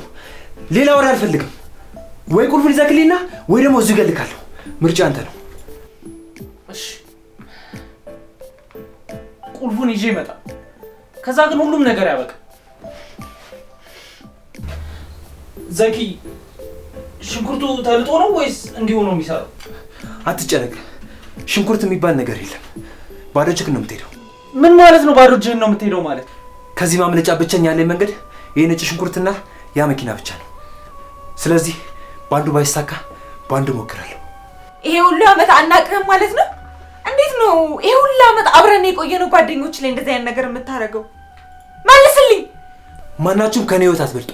Speaker 2: ሌላ ወሬ አልፈልግም። ወይ ቁልፉን ይዘህ ወይ ደግሞ እዚሁ እገልካለሁ። ምርጫ አንተ ነው።
Speaker 4: እሺ ቁልፉን ይዤ እመጣለሁ። ከዛ ግን ሁሉም ነገር ያበቃ። ዘኪ ሽንኩርቱ ተልጦ ነው ወይስ እንዲሁ ነው የሚሰራው?
Speaker 2: አትጨነቅ፣ ሽንኩርት የሚባል ነገር የለም። ባዶ እጅህን ነው የምትሄደው።
Speaker 4: ምን ማለት ነው ባዶ እጅህን ነው የምትሄደው ማለት?
Speaker 2: ከዚህ ማምለጫ ብቸኛ ያለኝ መንገድ ይህ ነጭ ሽንኩርትና ያ መኪና ብቻ ነው። ስለዚህ በአንዱ ባይሳካ በአንዱ እሞክራለሁ።
Speaker 5: ይሄ ሁሉ አመት አናውቅህም ማለት ነው? እንዴት ነው ይሄ ሁሉ አመት አብረን የቆየነው ጓደኞች ላይ እንደዚህ አይነት ነገር የምታደርገው? መልስልኝ።
Speaker 2: ማናችሁም ከኔ ህይወት አትበልጡ።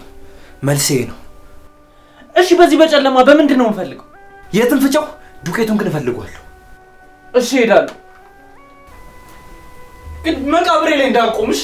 Speaker 2: መልሴ ይሄ ነው።
Speaker 4: እሺ በዚህ በጨለማ በምንድን ነው የምፈልገው?
Speaker 2: የትም ፍጨው፣ ዱቄቱን ግን እፈልገዋለሁ።
Speaker 4: እሺ እሄዳለሁ፣ ግን መቃብሬ ላይ እንዳቆምሽ።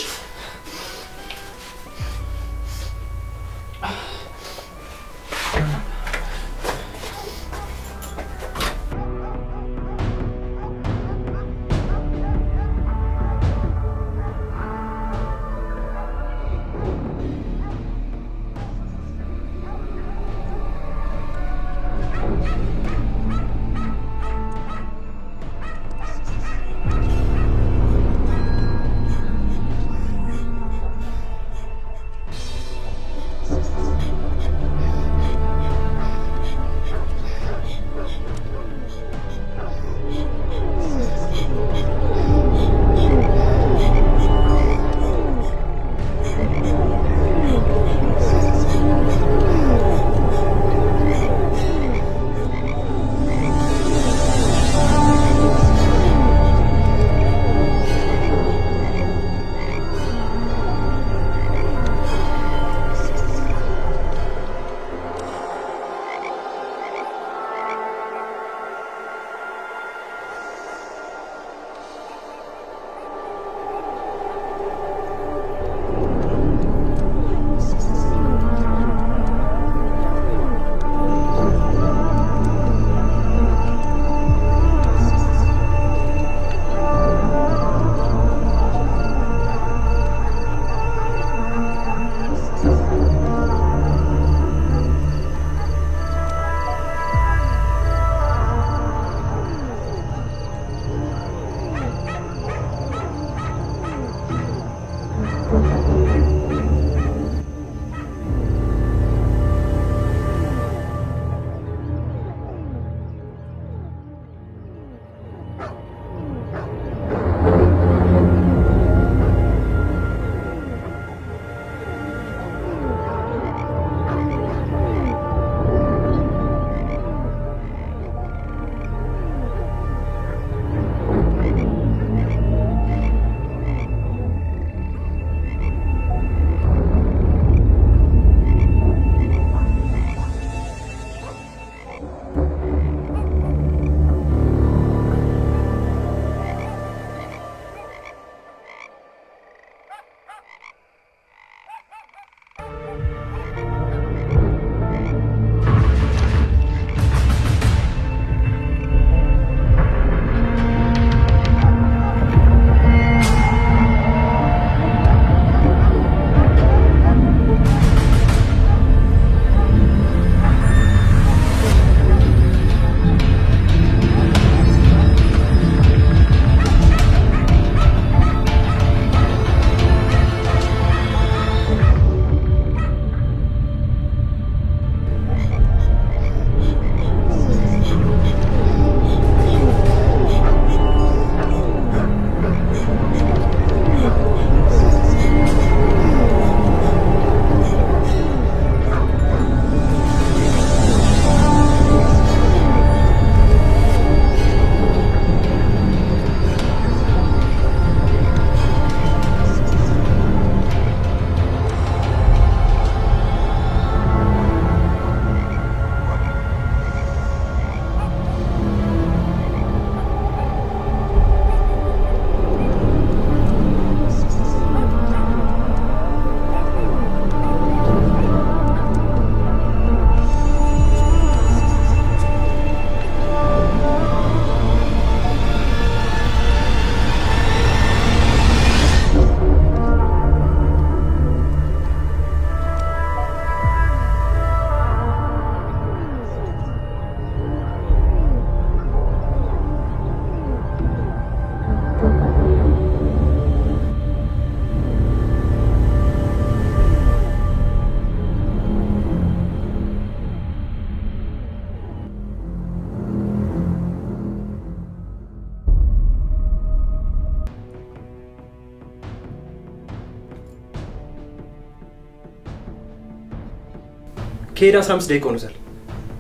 Speaker 7: ከሄደ 15 ደቂቃ ሆኖታል።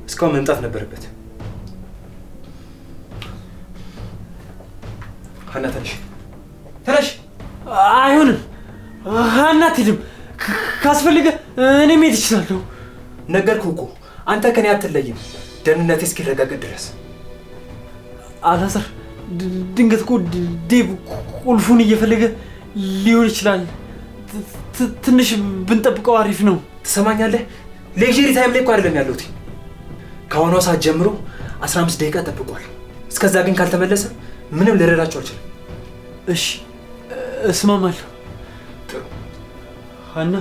Speaker 7: እስካሁን መምጣት ነበረበት። ሀና ተነሽ፣ ተነሽ።
Speaker 6: አይሆንም ሀና አትሄድም። ካስፈለገ እኔ መሄድ እችላለሁ።
Speaker 7: ነገርኩህ እኮ አንተ ከኔ አትለይም፣ ደህንነቴ እስኪረጋገጥ ድረስ።
Speaker 6: አላዛር፣ ድንገት እኮ ዴቭ ቁልፉን እየፈለገ ሊሆን ይችላል። ትንሽ ብንጠብቀው አሪፍ ነው።
Speaker 7: ትሰማኛለህ? Luxury time ላይ እኮ አይደለም ያለሁት። ከአሁኗ ሰዓት ጀምሮ 15 ደቂቃ ጠብቋል። እስከዛ ግን ካልተመለሰ ምንም ልረዳቸው አልችልም።
Speaker 6: እሺ እስማማለሁ።
Speaker 7: ጥሩ
Speaker 6: ሀና፣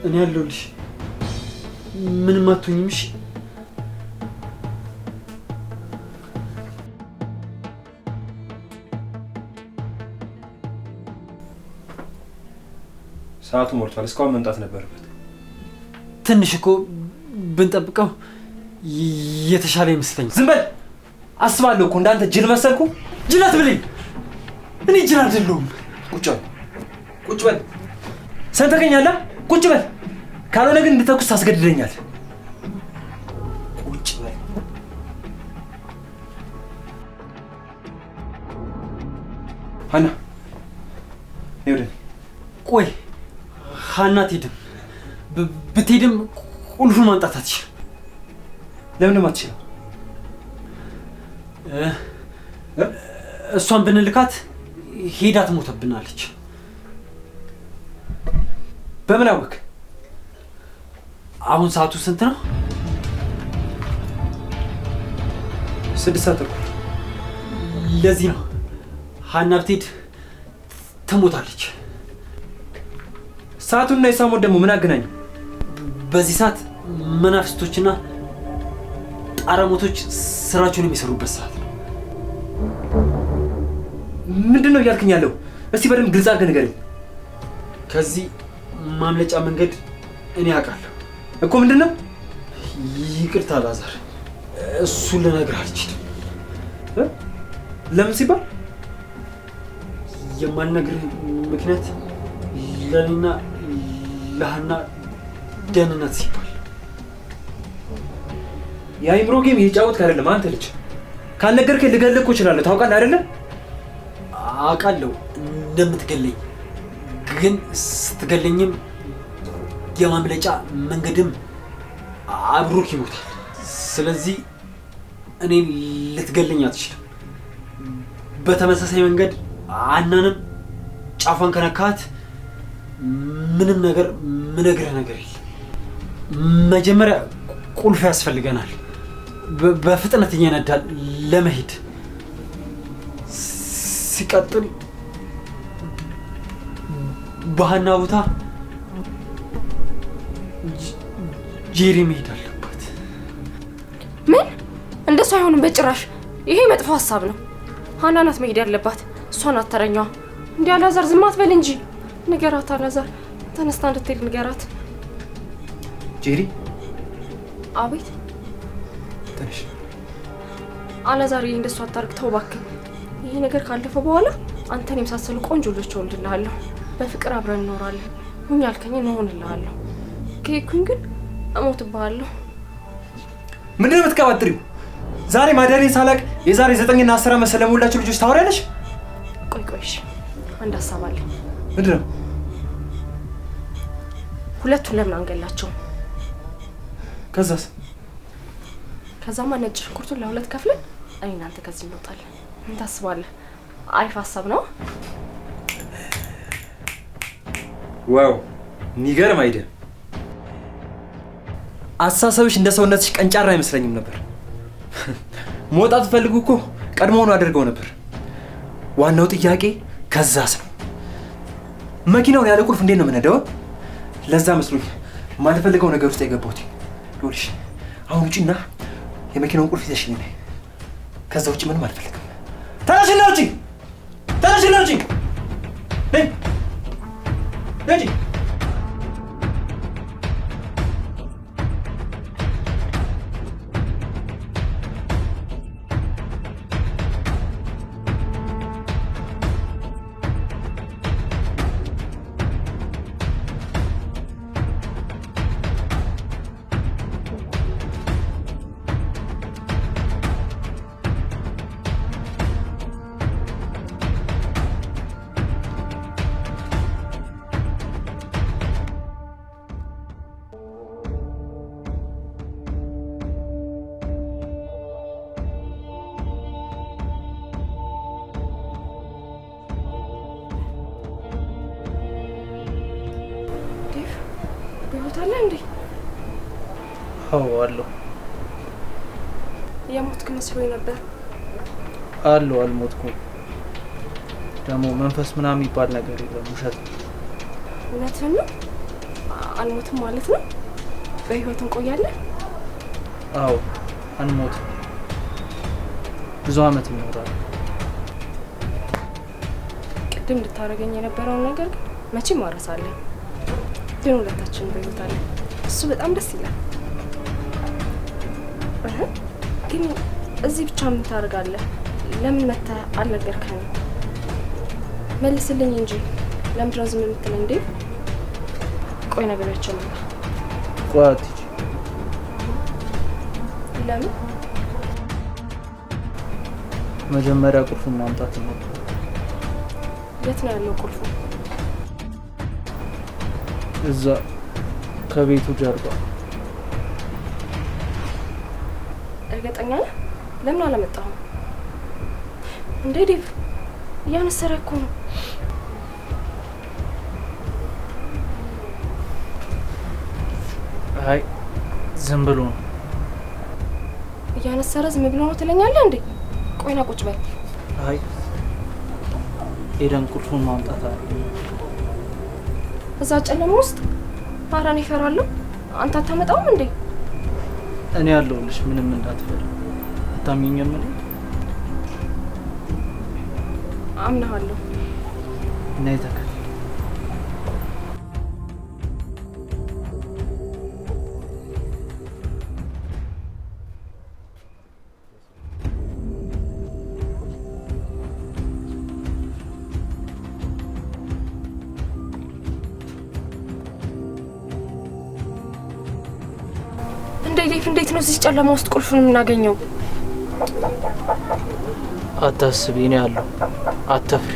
Speaker 6: እኔ ያለሁልሽ። ምንም አትሆኝም። እሺ
Speaker 7: ሰዓቱ ሞልቷል። እስካሁን መምጣት ነበረበት።
Speaker 6: ትንሽ እኮ ብንጠብቀው የተሻለ ይመስለኛል።
Speaker 7: ዝም በል። አስባለሁ እኮ እንዳንተ ጅል መሰልኩ።
Speaker 6: ጅል አትበለኝ። እኔ ጅል አይደለሁም።
Speaker 7: ቁጭ በል፣ ቁጭ በል። ሰምተኸኛል? ቁጭ በል። ካልሆነ ግን እንድተኩስ ታስገድደኛል። ቁጭ በል። ሀና ነይ ወደ እኔ።
Speaker 6: ቆይ ሀና አትሄድም። ብትሄድም ቁልፉን ማምጣት አትችልም።
Speaker 7: ለምንም አትችልም?
Speaker 6: እሷን ብንልካት ሄዳ ትሞተብናለች።
Speaker 7: በምን አወቅ?
Speaker 6: አሁን ሰዓቱ ስንት ነው?
Speaker 7: 6:30።
Speaker 6: ለዚህ ነው ሀና ብትሄድ ትሞታለች።
Speaker 7: ሰዓቱንና የሷ ሞት ደግሞ ምን አገናኘው?
Speaker 6: በዚህ ሰዓት መናፍስቶችና ጣረሞቶች ስራቸውን የሚሰሩበት ሰዓት ነው።
Speaker 7: ምንድን ነው እያልክኝ ያለው? እስቲ በደንብ ግልጽ አድርገህ ንገረኝ።
Speaker 6: ከዚህ ማምለጫ መንገድ እኔ አውቃለሁ
Speaker 7: እኮ። ምንድን ነው?
Speaker 6: ይቅርታ አላዛር፣ እሱን ልነግርህ አልችልም።
Speaker 7: ለምን ሲባል?
Speaker 6: የማልነግርህ ምክንያት ለእኔና ለሀና ደህንነት ሲባል።
Speaker 7: የአይምሮ game እየጫወትክ አይደለም አንተ ልጅ። ካልነገርከኝ ልገልህ እኮ እችላለሁ። ታውቃለህ አይደለ?
Speaker 6: አውቃለሁ እንደምትገለኝ፣ ግን ስትገለኝም የማምለጫ መንገድም አብሮክ ይሞታል። ስለዚህ እኔን ልትገለኝ አትችልም። በተመሳሳይ መንገድ አናንም ጫፏን ከነካት ምንም ነገር ምነግርህ ነገር የለም። መጀመሪያ ቁልፍ ያስፈልገናል። በፍጥነት እየነዳል ለመሄድ። ሲቀጥል በሀና ቦታ ጄሪ መሄድ አለባት።
Speaker 3: ምን? እንደሱ አይሆንም በጭራሽ። ይሄ መጥፎ ሀሳብ ነው። ሀና ናት መሄድ ያለባት፣ እሷ ናት ተረኛዋ። እንዲህ አላዛር ዝም አትበል እንጂ ንገራት። አላዛር ተነስታ እንድትሄድ ንገራት።
Speaker 7: ጄሪ።
Speaker 3: አቤት።
Speaker 7: ተነሽ።
Speaker 3: አላዛር ይሄ እንደሱ አታርግ፣ ተው እባክህ። ይሄ ነገር ካለፈ በኋላ አንተን የመሳሰሉ ቆንጆ ልጆች እወልድልሃለሁ። በፍቅር አብረን እንኖራለን። ሁኝ ያልከኝ እሆንልሃለሁ። ከሄድኩኝ ግን እሞትብሃለሁ።
Speaker 7: ምንድን ነው የምትቀባጥሪው? ዛሬ ማዳኔን ሳላቅ የዛሬ 9 እና 10 ዓመት ስለሞላቸው ልጆች ታወሪያለሽ?
Speaker 3: ቆይ ቆይ፣ እሺ አንድ ሀሳብ አለኝ።
Speaker 7: ምንድን ነው?
Speaker 3: ሁለቱን ለምን አንገላቸውም?
Speaker 7: ከዛስ?
Speaker 3: ከዛማ ነጭ ሽንኩርቱን ለሁለት ከፍለን እኔ እናንተ ከዚህ እንወጣለን። ምን ታስባለህ? አሪፍ ሀሳብ ነው።
Speaker 7: Wow፣ የሚገርም idea። አስተሳሰብሽ እንደ ሰውነትሽ ቀንጫራ አይመስለኝም ነበር። መውጣት ፈልጉ እኮ ቀድሞውኑ አድርገው ነበር። ዋናው ጥያቄ ከዛስ ነው። መኪናውን ያለ ቁልፍ እንዴት ነው የምነዳው? ለዛ መስሎኝ ማልፈልገው ነገር ውስጥ የገባሁት። ይኸውልሽ አሁን ውጪና የመኪናውን ቁልፍ ይዘሽልኝ ነይ። ከዛ ውጪ ምንም አልፈልግም። ተነሽና ውጪ! ተነሽና ውጪ! ነይ ነይ ውጪ!
Speaker 3: እንዴ?
Speaker 4: አዎ አለሁ።
Speaker 3: የሞትክ መስሎኝ ነበር።
Speaker 4: አለሁ፣ አልሞትኩም። ደግሞ መንፈስ ምናምን የሚባል ነገር የለም፣ ውሸት ነው።
Speaker 3: እውነትህን ነው? አልሞትም ማለት ነው? በህይወት እንቆያለን?
Speaker 4: አዎ አንሞትም። ብዙ አመት እንኖራለን።
Speaker 3: ቅድም እንድታደርገኝ የነበረውን ነገር ግን መቼም አረሳለሁ። ግን ሁለታችንን በህይወት አለን። እሱ በጣም ደስ ይላል። ግን እዚህ ብቻ ምን ታደርጋለህ? ለምን መተህ አልነገርከኝም? መልስልኝ እንጂ ለምንድን ነው ዝም የምትለኝ? እንዴ ቆይ ነገራቸው ነው።
Speaker 4: ቆይ አትሂጂ።
Speaker 3: ለምን?
Speaker 4: መጀመሪያ ቁልፉን ማምጣት ነው።
Speaker 3: የት ነው ያለው ቁልፉ?
Speaker 4: እዛ ከቤቱ ጀርባ።
Speaker 3: እርግጠኛ ነህ? ለምን አላመጣሁም? እንዴ ዴቭ እያነሰረ እኮ ነው።
Speaker 4: አይ ዝም ብሎ ነው።
Speaker 3: እያነሰረ ዝም ብሎ ነው ትለኛለህ እንዴ? ቆይና ቁጭ በል።
Speaker 4: አይ ሄደን ቁልፉን ማምጣት አለ።
Speaker 3: እዛ ጨለማ ውስጥ ኧረ እኔ እፈራለሁ። አንተ አታመጣውም እንዴ?
Speaker 4: እኔ አለሁልሽ፣ ምንም እንዳትፈሪ። አታምኚኝም? እኔ
Speaker 3: አምናለሁ።
Speaker 4: ነይ ተከተይ።
Speaker 3: ዴቭ፣ እንዴት ነው እዚህ ጨለማ ውስጥ ቁልፉን የምናገኘው?
Speaker 4: አታስቢ፣ እኔ አለሁ። አትፍሪ።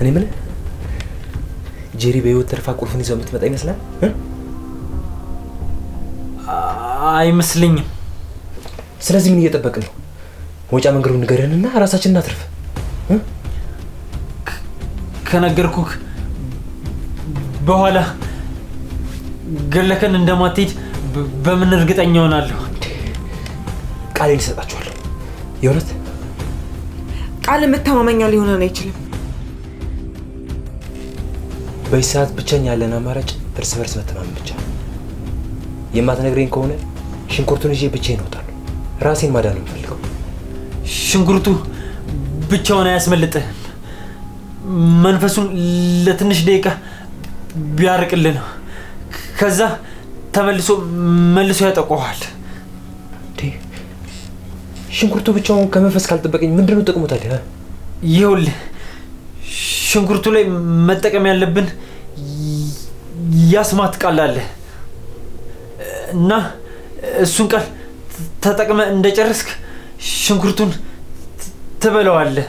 Speaker 2: እኔ የምልህ ጄሪ በህይወት ተርፋ ቁልፉን ይዘው የምትመጣ ይመስላል?
Speaker 4: አይመስለኝም።
Speaker 2: ስለዚህ ምን እየጠበቅን ነው? መውጫ መንገዱን ንገረንና ራሳችንን እናትርፍ።
Speaker 4: ከነገርኩህ በኋላ ገለከን እንደማትሄድ በምን እርግጠኛ ሆናለሁ?
Speaker 2: ቃሌን እሰጣችኋለሁ። የእውነት
Speaker 5: ቃል መተማመኛ ሊሆነን አይችልም።
Speaker 2: በዚህ ሰዓት ብቸኛ ያለን አማራጭ እርስ በርስ መተማመን ብቻ ነው። የማትነግረኝ ከሆነ ሽንኩርቱን ይዤ ብቻዬን እወጣለሁ። ራሴን ማዳን ነው የምፈልገው።
Speaker 4: ሽንኩርቱ ብቻውን አያስመልጥህም። መንፈሱን ለትንሽ ደቂቃ ቢያርቅልህ ነው። ከዛ ተመልሶ መልሶ ያጠቆሃል።
Speaker 2: ሽንኩርቱ ብቻውን ከመንፈስ ካልጠበቀኝ ምንድነው ጥቅሙ ታዲያ?
Speaker 4: ይኸውልህ ሽንኩርቱ ላይ መጠቀም ያለብን ያስማት ቃል አለ እና እሱን ቃል ተጠቅመ እንደጨረስክ ሽንኩርቱን ትበለዋለህ።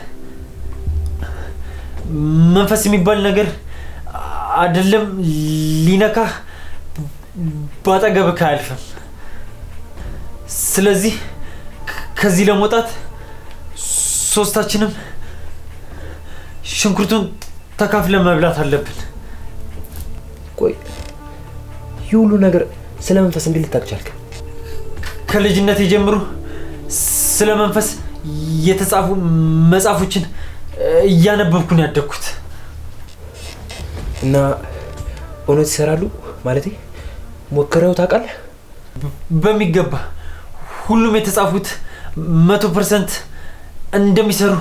Speaker 4: መንፈስ የሚባል ነገር አይደለም ሊነካህ ባጠገብህ አያልፍም። ስለዚህ ከዚህ ለመውጣት ሶስታችንም ሽንኩርቱን ተካፍለን መብላት አለብን።
Speaker 2: ቆይ ይህ ሁሉ ነገር ስለ መንፈስ እንዴት ልታውቅ ቻልክ?
Speaker 4: ከልጅነቴ ጀምሮ ስለ መንፈስ የተጻፉ መጽሐፎችን እያነበብኩ ነው ያደግኩት።
Speaker 2: እና እውነት ይሰራሉ ማለቴ ሞክረው ታውቃለህ?
Speaker 4: በሚገባ ሁሉም የተጻፉት 100% እንደሚሰሩ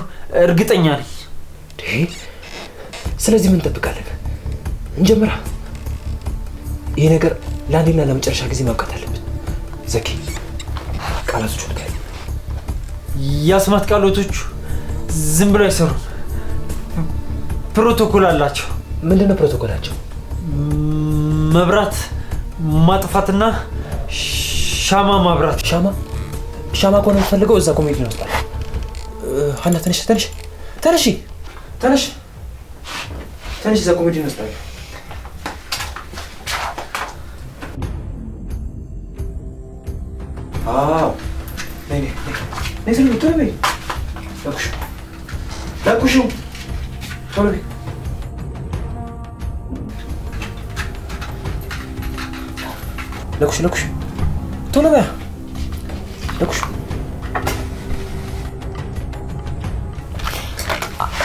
Speaker 4: እርግጠኛ ነኝ።
Speaker 2: ስለዚህ ምን እንጠብቃለን? እንጀምራ። ይሄ ነገር ለአንዴና ለመጨረሻ ጊዜ ማብቃት አለብን። ዘኪ ቃላቶቹን ንገረኝ።
Speaker 4: የአስማት ቃላቶቹ ዝም ብለው አይሰሩም። ፕሮቶኮል አላቸው።
Speaker 2: ምንድነው ፕሮቶኮላቸው?
Speaker 4: መብራት ማጥፋትና ሻማ ማብራት።
Speaker 2: ሻማ ሻማ ከሆነ የምትፈልገው እዛ ኮሜዲ ነው ውስጥ አለ። ሀና ተነሽ ተነሽ ተነሽ ተነሽ ተነሽ፣ እዛ ኮሜዲ ነው ውስጥ አለ። አዎ ነይ ነይ ነይ ቶሎ ቶሎ በይ። ለኩሹ ለኩሹ ቶሎ በይ። ለኩሹ ለኩሹ ቶሎ በይ ለኩሹ።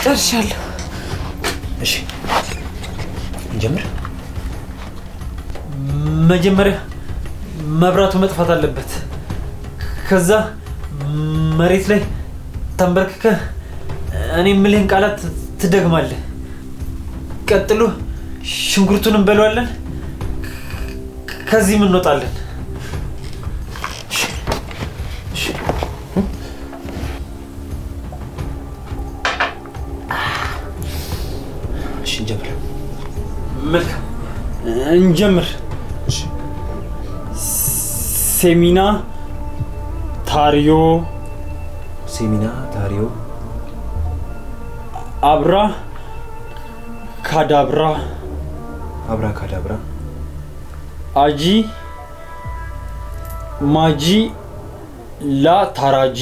Speaker 5: ጨርሻለሁ።
Speaker 2: እሺ እንጀምር።
Speaker 4: መጀመሪያ መብራቱ መጥፋት አለበት። ከዛ መሬት ላይ ተንበርክከህ እኔ የምልህን ቃላት ትደግማለህ። ቀጥሎ ሽንኩርቱን እንበለዋለን። ከዚህም እንወጣለን።
Speaker 2: እሺ እንጀምር።
Speaker 4: መልካም እንጀምር። ሴሚና ታሪዮ
Speaker 2: ሴሚና ታሪዮ
Speaker 4: አብራ ካዳብራ
Speaker 2: አብራ ካዳብራ
Speaker 4: አጂ ማጂ ላ ታራጂ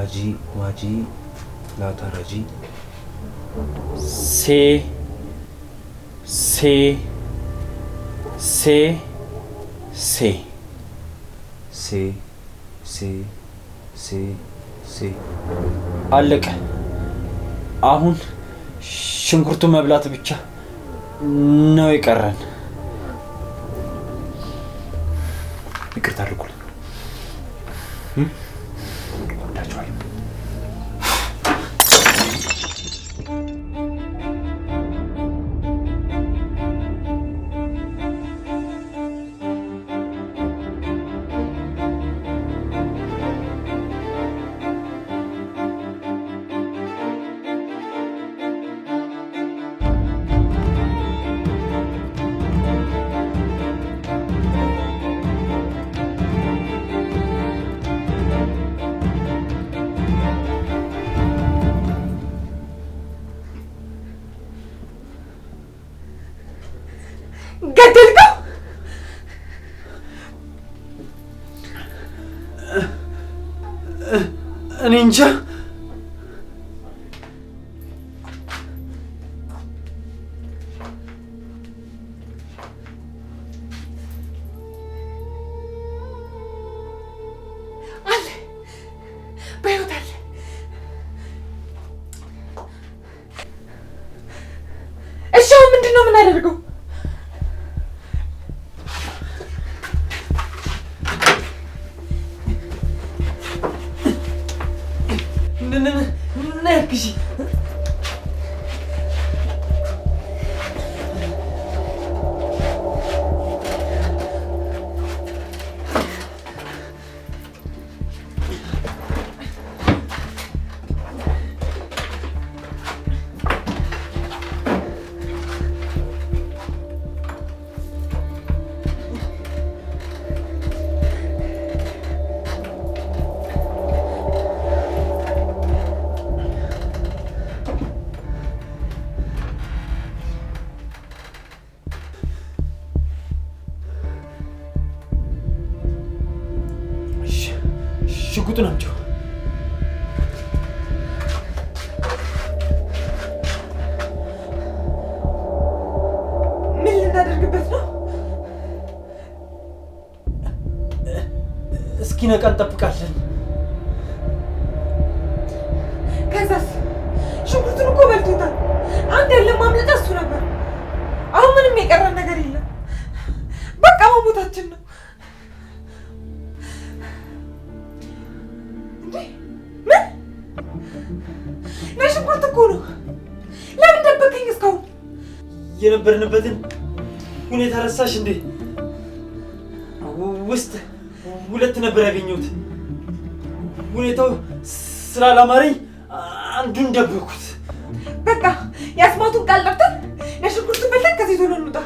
Speaker 2: አጂ ማጂ ላ ታራጂ
Speaker 4: ሴ ሴ ሴ ሴ
Speaker 2: ሴ ሴ ሴ ሴ።
Speaker 4: አለቀ። አሁን ሽንኩርቱ መብላት ብቻ ነው የቀረን።
Speaker 2: ይቅርታ አድርጉልኝ። እወዳችኋለሁ።
Speaker 5: ገደልከው?
Speaker 6: እኔ እንጃ።
Speaker 5: አለ፣ በህይወት አለ። እሺ አሁን ምንድን ነው የምናደርገው?
Speaker 6: ነይ አግዢ። ሽጉጡን አምጪው።
Speaker 5: ምን ልናደርግበት ነው?
Speaker 6: እስኪነቃ እንጠብቃለን።
Speaker 5: ከዛስ? ሽንኩርቱን እኮ በልቶታል። አንድ ያለ ማምለጫ እሱ ነበር። አሁን ምንም የቀረን ነገር የለም። በቃ መሞታችን ነው። እንዴ ምን? ነጭ ሽንኩርት እኮ ነው። ለምን ደበከኝ እስካሁን?
Speaker 6: የነበርንበትን ሁኔታ ረሳሽ እንዴ? ውስጥ ሁለት ነበር ያገኘሁት። ሁኔታው ስላላማረኝ አንዱን ደበኩት።
Speaker 5: በቃ የአስማቱን ቃል ጠርተን ነጭ ሽንኩርቱን በልተን ከዚህ ቶሎ እንውጣ።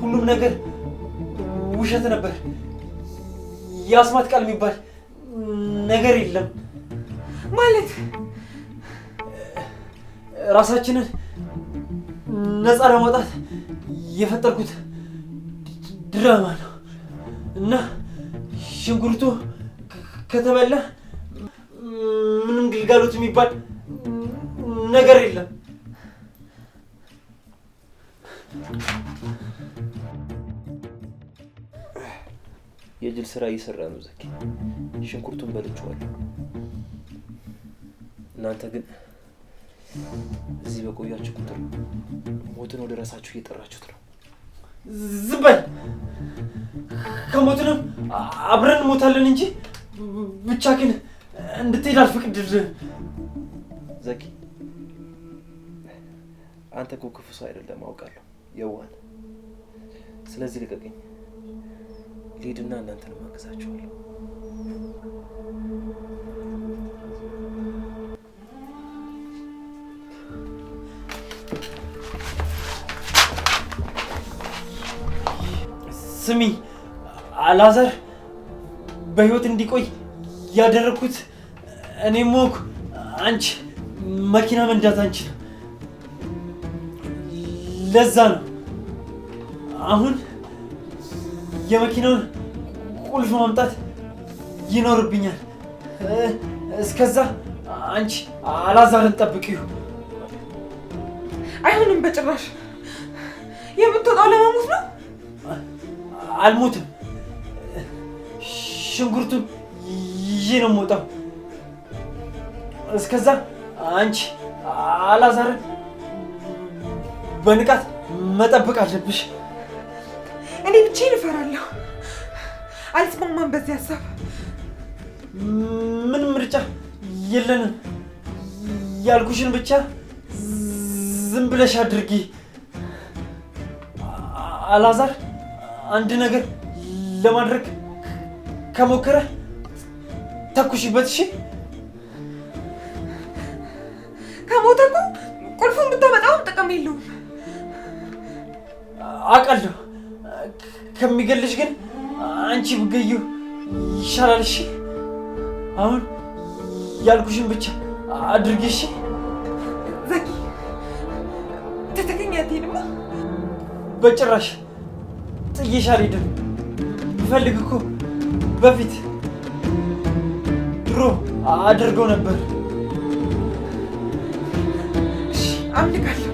Speaker 6: ሁሉም ነገር ውሸት ነበር። የአስማት ቃል የሚባል ነገር የለም።
Speaker 5: ማለት
Speaker 6: ራሳችንን ነፃ ለማውጣት የፈጠርኩት ድራማ ነው እና ሽንኩርቱ ከተበላ ምንም ግልጋሎት የሚባል ነገር የለም።
Speaker 2: የጅል ስራ እየሰራ ነው ዘኪ። ሽንኩርቱን በልቼዋለሁ። እናንተ ግን እዚህ በቆያችሁ ቁጥር ሞትን ወደ ራሳችሁ እየጠራችሁት ነው።
Speaker 6: ዝም በል። ከሞትንም አብረን እንሞታለን እንጂ ብቻ ግን እንድትሄድ አልፈቅድልህም።
Speaker 2: ዘኪ አንተ እኮ ክፉ ሰው አይደለም፣ አውቃለሁ፣ የዋህ ነህ። ስለዚህ ልቀቀኝ፣ ልሂድና እናንተንም አግዛችኋለሁ።
Speaker 6: ስሚ አላዛር በህይወት እንዲቆይ ያደረኩት እኔ ሞኩ፣ አንቺ መኪና መንዳት አንችልም። ለዛ ነው አሁን የመኪናውን ቁልፍ ማምጣት ይኖርብኛል። እስከዛ አንቺ አላዛርን ጠብቂው።
Speaker 5: አይሆንም በጭራሽ። የምትወጣው ለመሞት ነው?
Speaker 6: አልሞትም። ሽንኩርቱን ይዤ ነው የምወጣው። እስከዛ አንቺ አላዛርን በንቃት መጠበቅ አለብሽ።
Speaker 5: እኔ ብቻዬን እፈራለሁ። አልስማማም በዚህ ሀሳብ።
Speaker 6: ምንም ምርጫ የለንም። ያልኩሽን ብቻ ዝም ብለሽ አድርጊ። አላዛር አንድ ነገር ለማድረግ ከሞከረ ተኩሽበት። እሺ?
Speaker 5: ከሞተ እኮ ቁልፉን ብታመጣውም ጥቅም የለውም።
Speaker 6: አውቃለሁ። ከሚገልሽ ግን አንቺ ብትገዪው ይሻላል። እሺ? አሁን ያልኩሽን ብቻ አድርጊ። እሺ?
Speaker 5: ዘኪ ትተኸኝ አትሄድማ።
Speaker 6: በጭራሽ ጥዬሽ አልሄድም። ብፈልግ እኮ በፊት ድሮ አድርገው ነበር።
Speaker 5: እሺ፣ አምልካለሁ።